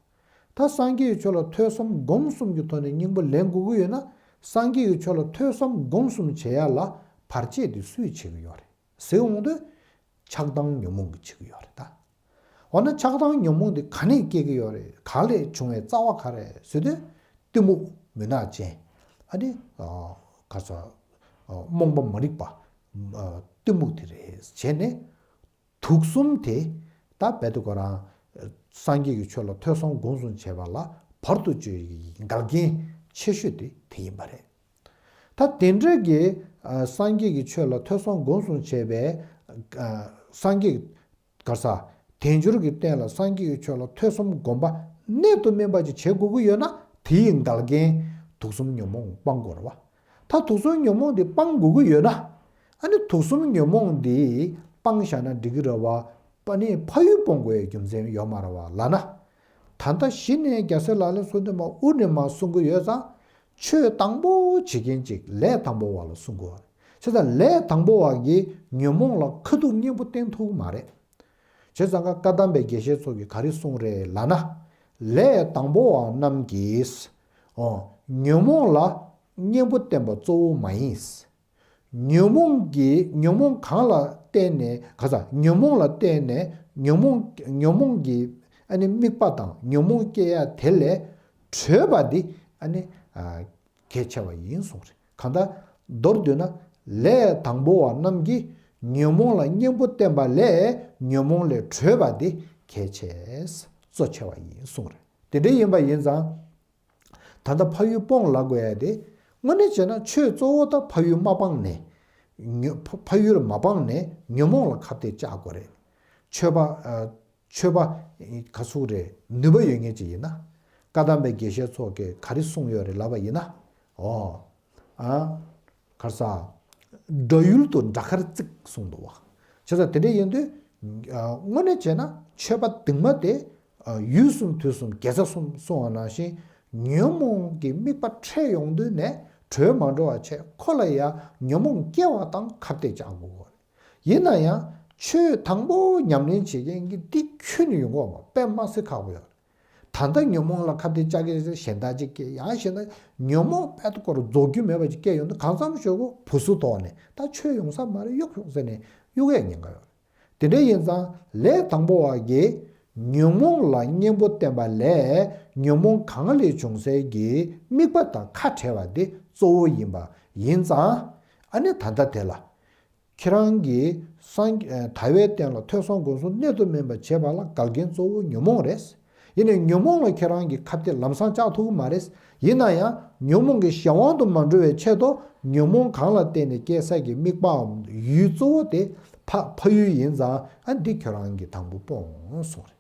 ད་སངས་རྒྱས་ཀྱི་ཆོས་ལ་ཐོས་བསམ་སྒོམ་གསུམ་གྱི་ཐོག་ནས་སྙིང་པོ་ལེན་དགོས་ཀྱི་ཡོད་ན། སངས་རྒྱས་ཀྱི་ཆོས་ལ་ཐོས་བསམ་སྒོམ་གསུམ་བྱེད་ཡ་ལ་བར་ཆད་དེ་སུས་བྱེད་ཀྱི་ཡོད་རེད། ཟེར་འོང་དུས། ཆགས་སྡང་ཉོན་མོངས་ཀྱིས་བྱེད་ཀྱི་ཡོད་རེད་ད། འོ་ན་ཆགས་སྡང་ཉོན་མོངས་འདི་ག་ནས་སྐྱེ་གི་ཡོད་རེད། ག་ལས་བྱུང་བའི་རྩ་བ་ག་རེད་ཟེར་དུས། གཏི་མུག་མུན་ནག་ཅན། ཨ་ནི། ག་ས། རྨོངས་པ་མ་རིག་པ། གཏི་མུག་དེ་རེད་བྱས་ནས། དུག་གསུམ་དེ། ད་རྦད་དེ་ཁོ་རང་། སངས་རྒྱས་ཀྱི་ཆོས་ལ་ཐོས་བསམ་སྒོམ་གསུམ་བྱས་པ་ལ་བར་དུ་གཅོད་ཀྱི་འགལ་རྐྱེན་ཆེ་ཤོས་དེ་དེ་ཡིན་པ་རེད། ད་དེ་འདྲ་གི་སངས་རྒྱས་ཀྱི་ཆོས་ལ་ཐོས་བསམ་སྒོམ་གསུམ་བྱས་པའི་སངས་རྒྱས་ག་ས་དལ་འབྱོར་གྱི་རྟེན་ལ་སངས་རྒྱས་ཀྱི་ཆོས་ལ་ཐོས་བསམ་སྒོམ་པ་གནད་དུ་སྨིན་པ་ཅིག་བྱེད་དགོས་ཀྱི་ཡོད་ན། དེའི་འགལ་རྐྱེན་དུག་གསུམ་ཉོན་མོངས་སྤང་དགོས་རེད་བ། ད་དུག་གསུམ་ཉོན་མོངས་འདི་སྤང་དགོས་ཀྱི་ཡོད་ན། ཨ་ནི་དུག་གསུམ་ཉོན་མོངས་འདི་སྤང་བཞག་ན་འགྲིག་གི་རེད་བ། ཨ་ནི་ཕ་ཡུལ་སྤོང་དགོས་ཡའི་རྒྱུ་མཚན་ཡོད་མ་རེད་བ་ལབ་ན། ད་ལྟ་གཞི་ནས་རྒྱལ་སྲས་ལག་ལེན་སོ་བདུན་མ་དབུ་ནས་མར་གསུང་གི་ཡོད་ཙང་། ཆོས་དང་པོ་བྱེད་མཁན་ཅིག་ལས་དང་པོ་བ་ལ་གསུང་དགོས་པ་རེད། བྱས་ཙང་ལས་དང་པོ་བ་གིས་ཉོན་མོངས་ལ་ཁ་ཐུག་གཉེན་པོ་བསྟེན་ཐུབ་ཀྱི་མ་རེད། བྱས་ཙང་ཀ་བཀའ་གདམས་པའི་དགེ་བཤེས་ཚོ་གིས་ག་རེ་གསུངས་རེད་ལབ་ན། ལས་དང་པོ་བ་རྣམས་ཀྱིས། ཨོ། ཉོན་མོངས་ལ་གཉེན་པོ་བསྟེན་པ་གཙོ་བོ་མ་ཡིན། ཉོན་མོངས་ཀྱི་ཉོན་མོངས་གང་ལ་བརྟེན་ནས་ག་ས་ཉོན་མོངས་ལ་བརྟེན་ནས་ཉོན་མོངས་ཉོན་མོངས་ཀྱི་ཨ་ནི་དམིགས་པ་དང་ཉོན་མོངས་སྐྱེ་ཡ་དེ་ལས་གྲོལ་བ་འདི་ཨ་ནི་ཨ་གལ་ཆེ་བ་ཡིན་གསུངས་རེད། གང་ལྟར་མདོར་བསྡུས་ན་ལས་དང་པོ་བ་རྣམས་ཀྱིས་ཉོན་མོངས་ལ་གཉེན་པོ་བསྟེན་པ་ལས་ཉོན་མོངས་ལས་གྲོལ་བ་འདི་གལ་ཆེ། གཙོ་ཆེ་བ་ཡིན་གསུངས་རེད། དེ་འདྲ་ཡིན་པ་ཡིན་ཙང་། ད་ལྟ་ཕ་ཡུལ་སྤོང་ལབ་དགོས་ཡ་དེ། དངོས་གནས་བྱས་ན་ཆོས་གཙོ་བོ་ད་ཕ་ཡུལ་མ་སྤངས་ནས། ཉོ་ཕ་ཕ་ཡུལ་མ་སྤངས་ནས་ཉོན་མོངས་ལ་ཁ་གཏད་བཅག་དགོས་རེད། ཆོས་པ་ཨ། ཆོས་པ་ག་ཚོད་རེད་ནུས་པ་ཡོད་མཁན་ཅིག་ཡིན་ན། བཀའ་གདམས་པའི་དགེ་བཤེས་ཚོ་གིས་ག་རེ་གསུངས་ཡོད་རེད་ལབ་པ་ཡིན་ན། ཨོ། ཨ། ག་རེ་ཟ། དགྲ་ཡུལ་དུ་དགྲ་མཁར་བརྩིགས་གསུངས་འདུག་བ། བྱས་ཙང་དེ་འདྲ་ཡིན་དུས། ཨ། དངོས་གནས་བྱས་ན་ཆོས་པ་དུང་མ་དེ། ཨ། ཡུལ་གསུམ་དུས་གསུམ་དགེ་རྩ་གསུམ་སྲུང་བ་ནང་བཞིན། ཉོན་མོངས་ཀྱི་དམིགས་པ་འཕྲད་ཡོང་དུས་ནས་གྲོལ་མ་འགྲོ་བ་བྱས་ཁོ་ལ་ཡང་ཉོན་མོངས་སྐྱེ་བ་དང་ཁ་གཏད་བཅག་དགོས། ཡིན་ན་ཡང་ཆོས་དང་པོ་ཉམས་ལེན་བྱེད་མཁན་གྱི་འདི་ཁྱོན་ནས་ཡོང་གི་ཡོད་མ་རེད། དཔེ་མ་སྲིད་ཁག་པོ་ཡོད་རེད། ད་ལྟ་ཉོན་མོངས་ལ་ཁ་གཏད་བཅག་མཁན་གཞན་དག་ཅིག་སྐྱེ། ཡང་གཞན་དག་ཉོན་མོངས་དཔེ་སྐོར་རྫོགས་རྒྱུ་མེད་པ་ཅིག་སྐྱེ་ཡོང་དུས་གང་འཚམ་ཞིག་གོ་བུ་སུ་དོག་ནས་ད་ཆོས་ཡོང་ས་མ་རེད་གཡུག་ཡོང་ཟེར་ནས་གཡུག་ཡས་ཉེན་ཁ་ཡོད་རེད། དེ་འདྲ་ཡིན་ཙང་ལས་དང་པོ་བ་གིས་ཉོན་མོངས་ལ་གཉེན་པོ་བསྟེན་པ་ལས་ཉོན་མོངས་གང་ལས་བྱུང་སའི་གི་དམིགས་པ་དང་ཁ་བྲལ་བ་དེ་གཙོ་བོ་ཡིན་པ་ཡིན་ཙང་། ཨ་ནི་ད་ལྟ་དེ་ལ། ཁྱེད་རང་གིས་སངས་དལ་བའི་རྟེན་ལ་ཐོས་བསམ་སྒོམ་གསུམ་གནད་དུ་སྨིན་པ་བྱེད་པ་ལ་འགལ་རྐྱེན་གཙོ་བོ་ཉོན་མོངས་རེད། ཡིན་ནའི་ཉོན་མོངས་ལ་ཁྱེད་རང་གིས་ཁ་གཏད་ལམ་སང་བཅག་ཐུབ་ཀྱི་མ་རེད། ཡིན་ན་ཡང་ཉོན་མོངས་ཀྱི་གཞན་དབང་དུ་མ་འགྲོ་བའི་ཆེད་དུ་ཉོན་མོངས་གང་ལ་བརྟེན་ནས་སྐྱེ་ས་ཀྱི་དམིགས་པའམ་ཡུལ་གཙོ་བོ་དེ་ཕ་ཕ་ཡུལ་ཡིན་ཙང་ཨ་འདི་ཁྱོད་རང་གིས་དང་པོ་སྤོང་གསུངས་རེད།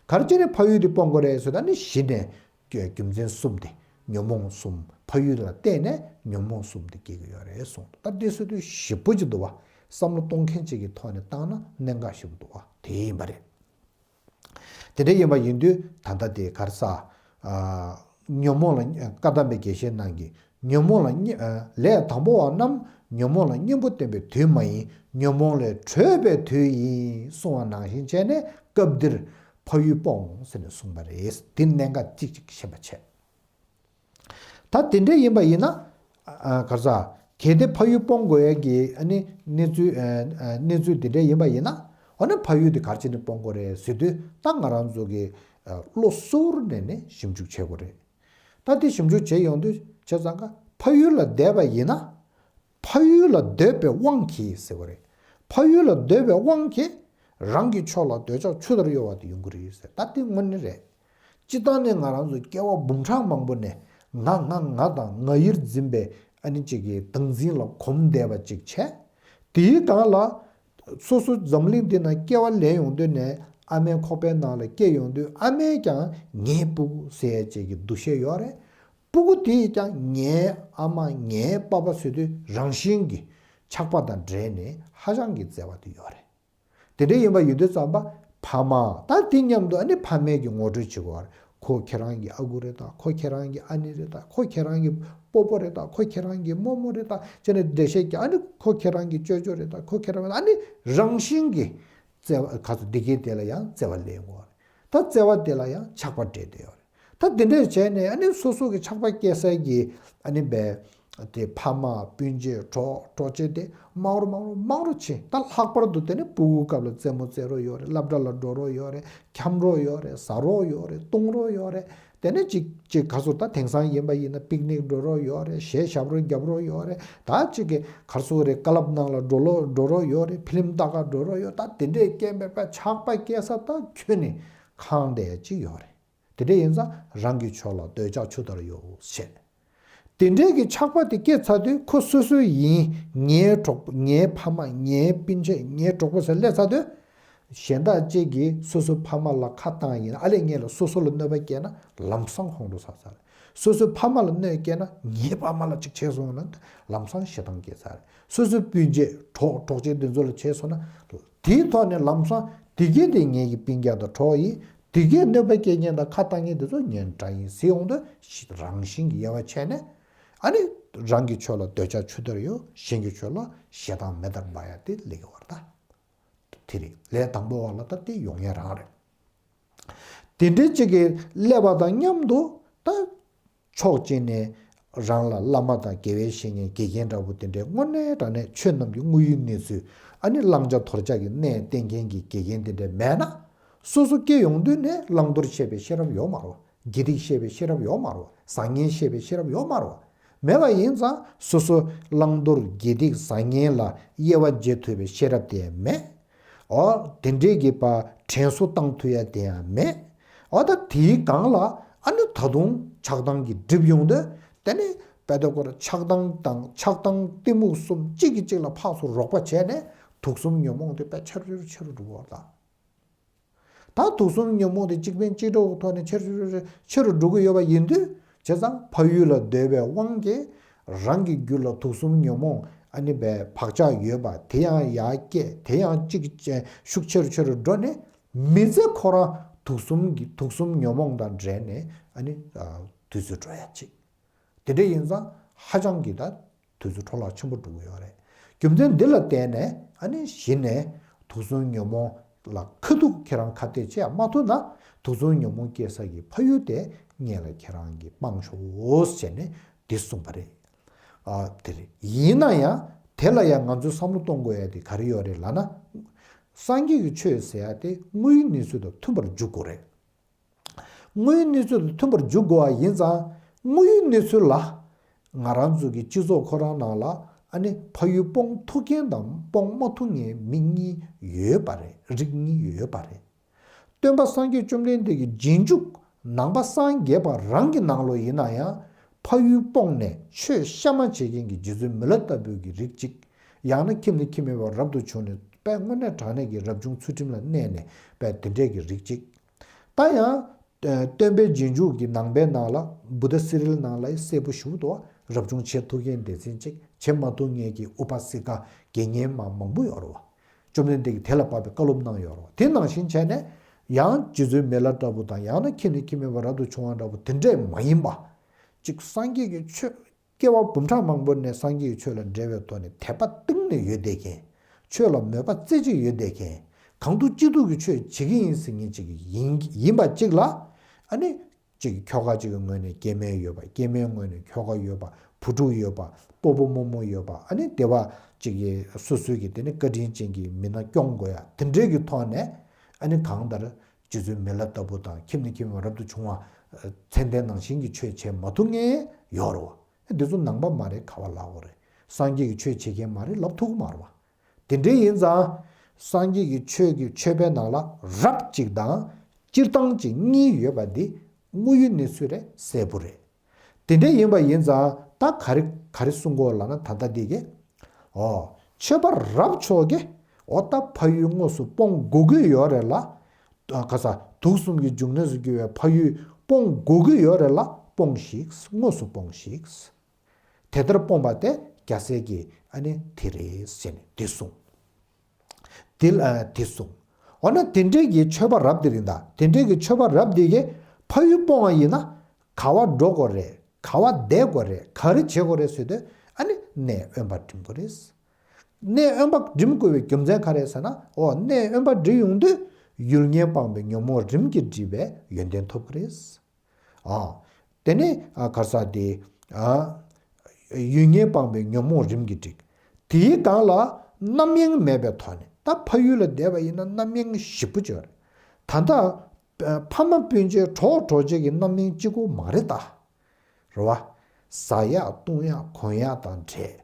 ག་རེ་བྱས་ནས་ཕ་ཡུལ་དེ་སྤོང་དགོས་རེད་ཟེར་ད་ནི་གཞི་ནས་རྒྱུ་མཚན་གསུམ་དེ་ཉོན་མོངས་གསུམ་ཕ་ཡུལ་ལ་བརྟེན་ནས་ཉོན་མོངས་གསུམ་དེ་སྐྱེ་གི་ཡོད་རེད་གསུངས། ད་འདི་ཟེར་དུས་ཞིབ་པོ་ཅིག་འདུག་བ། བསམ་བློ་གཏོང་མཁན་ཅིག་གི་ཐོག་ནས་བཏང་ན་གནད་འགག་ཞིག་འདུག་བ་དེ་ཡིན་པ་རེད། དེ་འདྲ་ཡིན་པ་ཡིན་དུས་ད་ལྟ་དེ་ག་རེ་ཟ། ཨ། ཉོན་མོངས་ལ་བཀའ་གདམས་པའི་དགེ་བཤེས་རྣམས་ཀྱིས་ ཉོན་མོངས་ལ་གཉེན་ལས་དང་པོ་བ་རྣམས་ཉོན་མོངས་ལ་གཉེན་པོ་བསྟེན་པའི་དུས་མ་ཡིན། ཉོན་མོངས་ལས་གྲོལ་བའི་དུས་ཡིན་གསུངས་པ་ནང་བཞིན་བྱས་ནས་སྐབས་འདིར་ཕ་ཡུལ་སྤོང་ཟེར་ནས་གསུངས་པ་རེད། འདི་གནད་འགག་གཅིག་གཅིག་ཤེས་པ་བྱས། ད་དེ་འདྲ་ཡིན་པ་ཡིན་ན། ཨ་ག་རེ་ཟ། གལ་ཏེ་ཕ་ཡུལ་སྤོང་དགོས་ཡ་གི་ཨ་ནི་གནས་ཚུལ་ཨ་ཨ་གནས་ཚུལ་དེ་འདྲ་ཡིན་པ་ཡིན་ན། འོ་ན་ཕ་ཡུལ་དེ་ག་རེ་བྱས་ནས་སྤོང་དགོས་རེད་ཟེར་དུས། ད་ང་རང་ཚོ་གི་ཨ་བློ་གཟུ་བོར་ནས་ནས་ཞིབ་འཇུག་བྱེད་དགོས་རེད། ད་དེ་ཞིབ་འཇུག་བྱེད་ཡོང་དུས་བྱས་ཙང་ཀ་ཕ་ཡུལ་ལ་བསྡད་པ་ཡིན་ན། ཕ་ཡུལ་ལ་སྡོད་པའི་དབང་གིས་ཟེར་བ་རེད། ཕ་ཡུལ་ལ་སྡོད་པའི་དབང་གིས་རང་གི་ཕྱོགས་ལ་འདོད་ཆགས་ཆུ་ལྟར་གཡོ་བ་དེ་ཡོང་གི་རེད་ཟེར། ད་དེ་དངོས་གནས་རེད། སྤྱིར་བཏང་ནས་ང་རང་ཚོ་སྐྱེ་བ་འབུམ་ཕྲག་མང་པོ་ནས་ང་ང་ང་དང་ང་ཡིར་འཛིན་པའི་ཨ་ནི་གཅིག་གི་བདག་འཛིན་ལ་གོམས་བསྡད་པ་གཅིག་བྱས། དེའི་སྒང་ལ་སོ་སོ་འཛམ་གླིང་འདི་ན་སྐྱེ་བ་ལེན་ཡོང་དུས་ནས་ཨ་མའི་ཁོག་པའི་ནང་ལ་སྐྱེ་ཡོང་དུས་ཨ་མས་ཀྱང་ངའི་སྤུ་གུ་ཟེར་ཡས་གཅིག་གི་འདུ་ཤེས་ཡོད་རེད། སྤུ་གུ་དེས་ཀྱང་ངའི་ཨ་མ་ངའི་པ་ཕ་ཟེར་དུས་རང་བཞིན་གྱིས་ཆགས་པ་དང་འདྲེས་ནས་ཧ་ཅང་གི་བརྩེ་བ་དེ་ཡོད་རེད། དེ་འདྲ་ཡིན་པ་ཡིན་དུས་ཙམ་པ་ཕ་མ་ད་དེ་མཉམ་དུ་ཨ་ནི་ཕ་མས་ཀྱི་ངོ་སྤྲོད་བྱེད་དགོས་པ་རེད། ཁོ་ཁྱེད་རང་གི་ཨ་ཁུ་རེད་ད། ཁོ་ཁྱེད་རང་གི་ཨ་ནེ་རེད་ད། ཁོ་ཁྱེད་རང་གི་སྤོ་བོ་རེད་ད། ཁོ་ཁྱེད་རང་གི་རྨོ་མོ་རེད་ད། ཅེས་ནས་འགྲེལ་བཤད་ཀྱི་ཨ་ནི་ཁོ་ཁྱེད་རང་གི་ཅོ་ཅོ་རེད་ད། ཁོ་ཁྱེད་རང་ཨ་ནི་རང་བཞིན་གྱིས་བརྩེ་བ་ག་ཚོད་བདེ་སྐྱིད་དེ་ལ་ཡང་བརྩེ་བ་ལེན་དགོས་པ་རེད། ད་བརྩེ་བ་དེ་ལ་ཡང་ཆགས་པ་འདྲེས་བསྡད་ཡོད་རེད། ད་དེ་འདྲས་བྱས་ནས་ཨ་ནི་སོ་སོ་གི་ཆགས་པ་སྐྱེ་ས་གི་ཨ་ནི་བས་དེ་ཕ་མ་སྤུན་མཆེད་གྲོགས་གྲོགས་མཆེད་དེ་མང་རུ་མང་རུ་མང་རུ་ཕྱིན། ད་ལྷག་པར་དུ་དེ་ནི་སྤུ་གུའི་སྐབས་ལ་རྩེད་མོ་རྩེ་རོགས་ཡོད་རེད། སློབ་གྲྭ་ལ་འགྲོ་རོགས་ཡོད་རེད། འཁྱམ་རོགས་ཡོད་རེད། ཟ་རོགས་ཡོད་རེད། བཏུང་རོགས་ཡོད་རེད། དེ་ནས་ཅིག་ཅིག་ག་ཚོད་ད་དེང་སང་ཡིན་པ་ཡིན་ན་པིག་ནིག་འགྲོ་རོགས་ཡོད་རེད། གཞས་ཞབས་བྲོ་རྒྱབ་རོགས་ཡོད་རེད། ད་ཅིག་གི་ག་ཚོད་རེད། ཀ་ལབ་ནང་ལ་འགྲོ་ལོ་འགྲོ་རོགས་ཡོད་རེད། ཕི་ལིམ་ལྟ་ག་འགྲོ་རོགས་ཡོད། ད་དེ་འདྲས་སྐད་མེད་པ་ཆགས་པ་སྐྱེ་ས་ད་ཁྱོན་ནས་ཁེངས་བསྡད་ཅིག་ཡོད་རེད། དེ་འདྲས་ཡིན་ཙང་རང་གི་ཕྱོགས་ལ་འདོད་ཆགས་ཆུ་ལྟར་གཡོ་ཞེས། དེ་འདྲས་ཀྱི་ཆགས་པ་དེ་སྐྱེས་ཚར་དུས་ཁོ་སོ་སོ་ཡིན། ངའི་གྲོགས་པོ། ངའི་ཕ་མ། ངའི་སྤུན་མཆེད། ངའི་གྲོགས་པོ་ཟེར་སླེབས་ཚར་དུས། གཞན་དག་ཅིག་གིས་སོ་སོའི་ཕ་མ་ལ་ཁ་བཏང་ཡིན་ན། ཨ་ལས་ངེད་ལ་སོ་སོ་ལ་གནོད་པ་སྐྱེལ་ན་ལམ་སང་ཁོང་ཁྲོ་ཟ་ས་རེད། སོ་སོའི་ཕ་མ་ལ་གནོད་སྐྱེལ་ན། ངའི་ཕ་མ་ལ་ཅིག་བྱས་སོང་ན་ལམ་སང་ཞེ་སྡང་སྐྱེ་ས་རེད། སོ་སོའི་སྤུན་མཆེད་གྲོགས་གྲོགས་མཆེད་དེ་ཚོ་ལ་བྱས་སོང་ན། དེའི་ཐོག་ནས་ལམ་སང་དེ་གས་དེ་ངེད་ཀྱི་སྤུན་ཀྱག་དང་གྲོགས་ཡིན། དེ་གས་གནོད་པ་སྐྱེལ་མཁན་དང་ཁ་བཏང་མཁན་དེ་ཚོ་ངའི་དགྲ་ཡིན་ཟེར་ཡོང་དུས། རང་བཞིན་གྱིས་དབྱེ་བ་ཕྱེ་ནས་ཨ་ནི་རང་གི་ཕྱོགས་ལ་འདོད་ཆགས་ཆུ་ལྟར་གཡོ། གཞན་གྱི་ཕྱོགས་ལ་ཞེ་སྡང་མེ་ལྟར་འབར་ཡ་དེ་སླེབས་ཀྱི་ཡོད་རེད་ད། དེ་རེད། ལས་དང་པོ་བ་ལ་ད་དེ་ཡོང་ཡ་རང་རེད། དེ་འདྲའི་གཅིག་གིས་སླེབས་པ་དང་མཉམ་དུ་ད་ཕྱོགས་གཅིག་ནས་རང་ལ་བླ་མ་དང་དགེ་བའི་བཤེས་གཉེན་དགེ་རྒན་འདྲ་པོ་དེ་འདྲའི་དངོས་གནས་དྲང་གནས་ཆོས་རྣམས་ཀྱི་དངོས་ཡུལ་གནས་ཚུལ། ཨ་ནི་བླང་བྱ་དོར་བྱ་གི་གནས་བསྟན་མཁན་གྱི་དགེ་རྒན་དེ་འདྲ་མེད་ན། སོ་སོ་སྐྱེ་ཡོང་དུས་ནས་བླང་དོར་ཤེས་པའི་ཤེས་རབ་ཡོད་མ་རེད་བ། དགེ་སྡིག་ཤེས་པའི་ཤེས་རབ་ཡོད་མ་རེད་བ། བཟང་ངན་ཤེས་པའི་ཤེས་རབ་ཡོད་མ་རེད་བ། མེད་པ་ཡིན་ཙང་སོ་སོ་བླང་དོར་དགེ་སྡིག་བཟང་ངན་ལ་དབྱེ་བ་འབྱེད་ཐུབ་པའི་ཤེས་རབ་དེ་ཡང་མེད། འོ་དེ་འདྲའི་གི་པ་དྲན་གསོ་བཏང་ཐུབ་ཡ་དེ་ཡང་མེད། འོ་ད་དེའི་སྒང་ལ་ཨ་ནི་ད་དུང་ཆགས་སྡང་གིས་བསྒྲིབས་ཡོང་དུས། དེ་ནི་དཔེ་དེ་ཁོ་ར་ཆགས་སྡང་དང་ཆགས་སྡང་གཏི་མུག་གསུམ་གཅིག་གིས་གཅིག་ལ་ཕར་ཚུར་རོགས་པ་བྱས་ནས་དུག་གསུམ་ཉོན་མོངས་དེ་དཔེ་ཆེ་རུ་ཆེ་རུ་ཆེ་རུ་འགྲོ་བ་དང་། ད་དུག་གསུམ་ཉོན་མོངས་དེ་གཅིག་ཕན་གཅིག་གྲོགས་ཐོག་ནས་ཆེ་རུ་ཆེ་རུ་ཆེ་རུ་འགྲོ་གི་ཡོད་པ་ཡིན་དུས། བྱས་ཙང་ཕ་ཡུལ་ལ་སྡོད་པའི་དབང་གིས་རང་གི་རྒྱུད་ལ་དུག་གསུམ་ཉོན་མོངས་ཨ་ནི་བའི་བག་ཆགས་ཡོད་པ་དེ་ཡང་ཡར་སྐྱེས། དེ་ཡང་གཅིག་ཅན་ཤུགས་ཆེ་རུ་ཆེ་རུ་འགྲོ་ནས་མི་ཚེ་ཁོ་རང་དུག་གསུམ་གྱི་དུག་གསུམ་ཉོན་མོངས་དང་འདྲེས་ནས་ཨ་ནི་དུས་ཚོད་འགྲོ་ཡ་གཅིག་དེ་འདྲ་ཡིན་ཙང་ཧ་ཅང་གི་ད་དུས་ཚོད་འཕྲོ་བརླག་ཆེན་པོ་འགྲོ་གི་ཡོད་རེད། རྒྱུ་མཚན་འདི་ལ་བརྟེན་ནས་ཨ་ནི་གཞི་ནས་དུག་གསུམ་ཉོན་མོངས་ལ་ཁ་ཐུག་ཁྱེད་རང་ཁ་གཏད་བྱེད་ཡ་མ་ཐུབ་ན། དུག་གསུམ་ཉོན་མོངས་སྐྱེ་ས་གི་ཕ་ཡུལ་དེ་སྔོན་ལ་ཁྱེད་རང་གིས་སྤང་ཤོག་ཟེར་ནས་འདི་གསུངས་པ་རེད། ཨ་དེ་རེད། ཡིན་ན་ཡང་དེ་ལ་ཡང་ང་ཚོས་བསམ་བློ་གཏོང་དགོས་ཡ་དེ་ག་རེ་ཡོད་རེད་ལབ་ན། སངས་རྒྱས་ཀྱི་ཆོས་ཟེར་ཡ་དེ་དངོས་ཡོད་གནས་ཚུལ་དང་མཐུན་པར་འཇུག་དགོས་རེད། དངོས་ཡོད་གནས་ཚུལ་དང་མཐུན་པར་འཇུག་དགོས་པ་ཡིན་ཙང་། དངོས་ཡོད་གནས་ཚུལ་ལ་ང་རང་ཚོ་གི་སྤྱི་ཚོགས་ཁོ་རང་ནང་ལ་ཨ་ནི་ཕ་ཡུལ་སྤོང་ཐུབ་མཁན་དང་སྤོང་མ་ཐུབ་མཁན་མི་གཉིས་ཡོད་པ་རེད། རིགས་གཉིས་ཡོད་པ་རེད། སྟོན་པ་སངས་རྒྱས་བཅོམ་ལྡན་འདས་ཀྱི་རྗེས་འཇུག་ནང་པ་སངས་རྒྱས་པ་རང་གི་ནང་ལོགས་ཡིན་ན་ཡང་། ཕ་ཡུལ་སྤོང་ནས་ཆོས་གཤའ་མ་བྱེད་མཁན་གྱི་རྗེ་བཙུན་མི་ལ་ལྟ་བུ་གི་རིགས་གཅིག་ཡང་ན་ཁྱིམ་ནས་ཁྱིམ་མེད་པར་རབ་ཏུ་བྱུང་ནས་དཔེ་དངོས་གནས་དྲང་གནས་ཀྱི་རབ་བྱུང་ཚུལ་ཁྲིམས་ལ་གནས་ནས་དཔེ་དེ་འདྲས་ཀྱི་རིགས་གཅིག་ད་ཡང་། ཨ་སྟོན་པའི་རྗེས་འཇུག་གི་ནང་པའི་ནང་ལ་བུདྡྷ་སི་རིལ་ནང་ལ་གསལ་པོ་ཞེ་པོ་འདུག་རབ་བྱུང་བྱེད་ཐུབ་མཁན་སྡེ་ཚན་གཅིག་བྱེད་མ་ཐུབ་མཁན་གྱི་ཨུ་པ་སི་ཀ་དགེ་བསྙེན་མ་མང་པོ་ཡོད་རེད་བ། བཅོམ་ལྡན་འདས་ཀྱིས་དེ་ལ་དཔག་པའི་བཀའ་སློབ་གནང་ཡོད་རེད་བ། དེ་ནང་བཞིན་བྱས་ནས་ཡང་རྗེ་བཙུན་མི་ལ་ལྟ་བུ་དང་། ཡང་ན་ཁྱིམ་ནས་ཁྱིམ་མེད་པར་རབ་ཏུ་བྱུང་བ་འདྲ་པོ་དེ་འདྲས་མ་ཡིན་པ། གཅིག་སངས་རྒྱས་ཀྱི་ཆོས་ སྐྱེ་བ་འབུམ་ཕྲག་མང་པོ་ནས་སངས་རྒྱས་ཀྱི་ཆོས་ལ་འབྲེལ་བའི་ཐོག་ནས་དད་པ་གཏིང་ནས་ཡོད་བསྡད་མཁན། ཆོས་ལ་མོས་པ་རྩེ་གཅིག་ཡོད་བསྡད་མཁན། གང་ཐུབ་ཅི་ཐུབ་ཀྱིས་ཆོས་བྱེད་ཀྱི་ཡིན་ཟེར་མཁན་ཅིག་ཡིན་ཡིན་པ་གཅིག་ལ། ཨ་ནི། ཅིག་ཁྱོ་ག་ཅིག་གི་ངོས་ནས་སྐྱེ་དམན་ཡོད་པ། སྐྱེ་དམན་ངོས་ནས་ཁྱོ་ག་ཡོད་པ། བུ་ཕྲུག་ཡོད་པ། སྤོ་བོ་རྨོ་མོ་ཡོད་པ། ཨ་ནི་སྡེ་བ་ཅིག་གི་སོ་སོའི་གི་དེ་ནི་བཀའ་དྲིན་ཅན་གྱི་མི་སྣ་སྐྱོང་དགོས་ཡ་དེ་འདྲའི་གི་ཐོག་ནས། ཨ་ནི་གང་ལྟར་རྗེ་བཙུན་མི་ལ་ལྟ་བུ་དང་། ཁྱིམ་ནས་ཁྱིམ་རབ་ཏུ་བྱུང་བ་མཚན་ལྡན་ནང་བཞིན་གྱི་ཆོས་བྱེད་མ་ཐུབ་མཁན་ཡོད་རེད་བ། འདི་ཚོ་ནང་པ་མ་རེད། ག་བ་ལབ་དགོས་རེད། སངས་རྒྱས་ཀྱི་ཆོས་བྱེད་མཁན་མ་རེད་ལབ་ཐུབ་ཀྱི་མ་རེད་བ། དེ་འདྲ་ཡིན་ཙང་། སངས་རྒྱས་ཀྱི་ཆོས་ཀྱི་ཆོས་པའི་ནང་ལ་རབ་ཅིག་དང་སྤྱིར་བཏང་ཅིག་གཉིས་ཡོད་པ་འདི་དངོས་ཡོད་གནས་ཚུལ་རེད། གསལ་པོ་རེད། དེ་འདྲ་ཡིན་པ་ཡིན་ཙང་ད་ག་རེ་ག་རེ་གསུང་གི་ཡོད་ལབ་ན། ད་ལྟ་འདི་གི། ཨོ། ཆོས་པ་རབ་མཆོག་གིས། ཨོ། ད་ཕ་ཡུལ་དངོས་སུ་སྤོང་དགོས་ཀྱི་ཡོད་རེད་ལ། ཨ། ག་ས། དུག་གསུམ་གྱི་འབྱུང་གནས་སུ་གྱུར་པའི་ཕ་ཡུལ་སྤོང་དགོས་ཀྱི་ཡོད་རེད་ལ། སྤོངས་ཤིག། དངོས་སུ་སྤོངས་ཤིག། དེ་ལྟར་སྤོང་བ་དེ་རྒྱལ་སྲས་ཀྱི། ཨ་ནི་དེ་རེད་ཟེར་ནས་དེ་གསུངས། དེ་ལ་དེ་གསུངས། འོ་ན་དེ་འདྲའི་གི་ཆོས་པ་རབ་དེ་རིང་ད། དེ་འདྲའི་གི་ཆོས་པ་རབ་དེ་གིས་ཕ་ཡུལ་སྤོང་བ་ཡིན་ན་ག་བ་འགྲོ་དགོས་རེད། ག་བ་བསྡད་དགོས་རེད། ག་རེ་བྱེད་དགོས་རེད་ཟེར་དུས། ཨ་ནི་གནས་དབེན་པ་འགྲིམ་དགོས་རེད། གནས་དབེན་པ་འགྲིམ་དགོས་པའི་རྒྱུ་མཚན་ག་རེ་ཟེར་ན། འོ། གནས་དབེན་པ་འགྲིམ་ཡོང་དུས་ཡུལ་ངན་སྤངས་པའི་ཉོན་མོངས་རིམ་གྱིས་འགྲིབ་པའི་ཡོན་ཏན་ཐོབ་ཀྱི་རེད། ཨ། དེ་ནས། ཨ། ག་རེ་ཟེར་དེ། ཨ། ཡུལ་ངན་སྤངས་པའི་ཉོན་མོངས་རིམ་གྱིས་འགྲིབ། དེའི་སྒང་ལ་རྣམ་གཡེང་མེད་པའི་ཐོག་ནས། ད་ཕ་ཡུལ་ལ་བསྡད་པ་ཡིན་ན་རྣམ་གཡེང་ཞེ་པོ་ཅིག་ཡོད་རེད། ད་ལྟ་ཕ་མ་སྤུན་མཆེད་གྲོགས་གྲོགས་མཆེད་ཀྱི་རྣམ་གཡེང་གཅིག་པོ་མ་རེད་ད། རེད་བ། ཟ་ཡག་བཏུང་ཡག་གོན་ཡག་དང་འབྲེལ།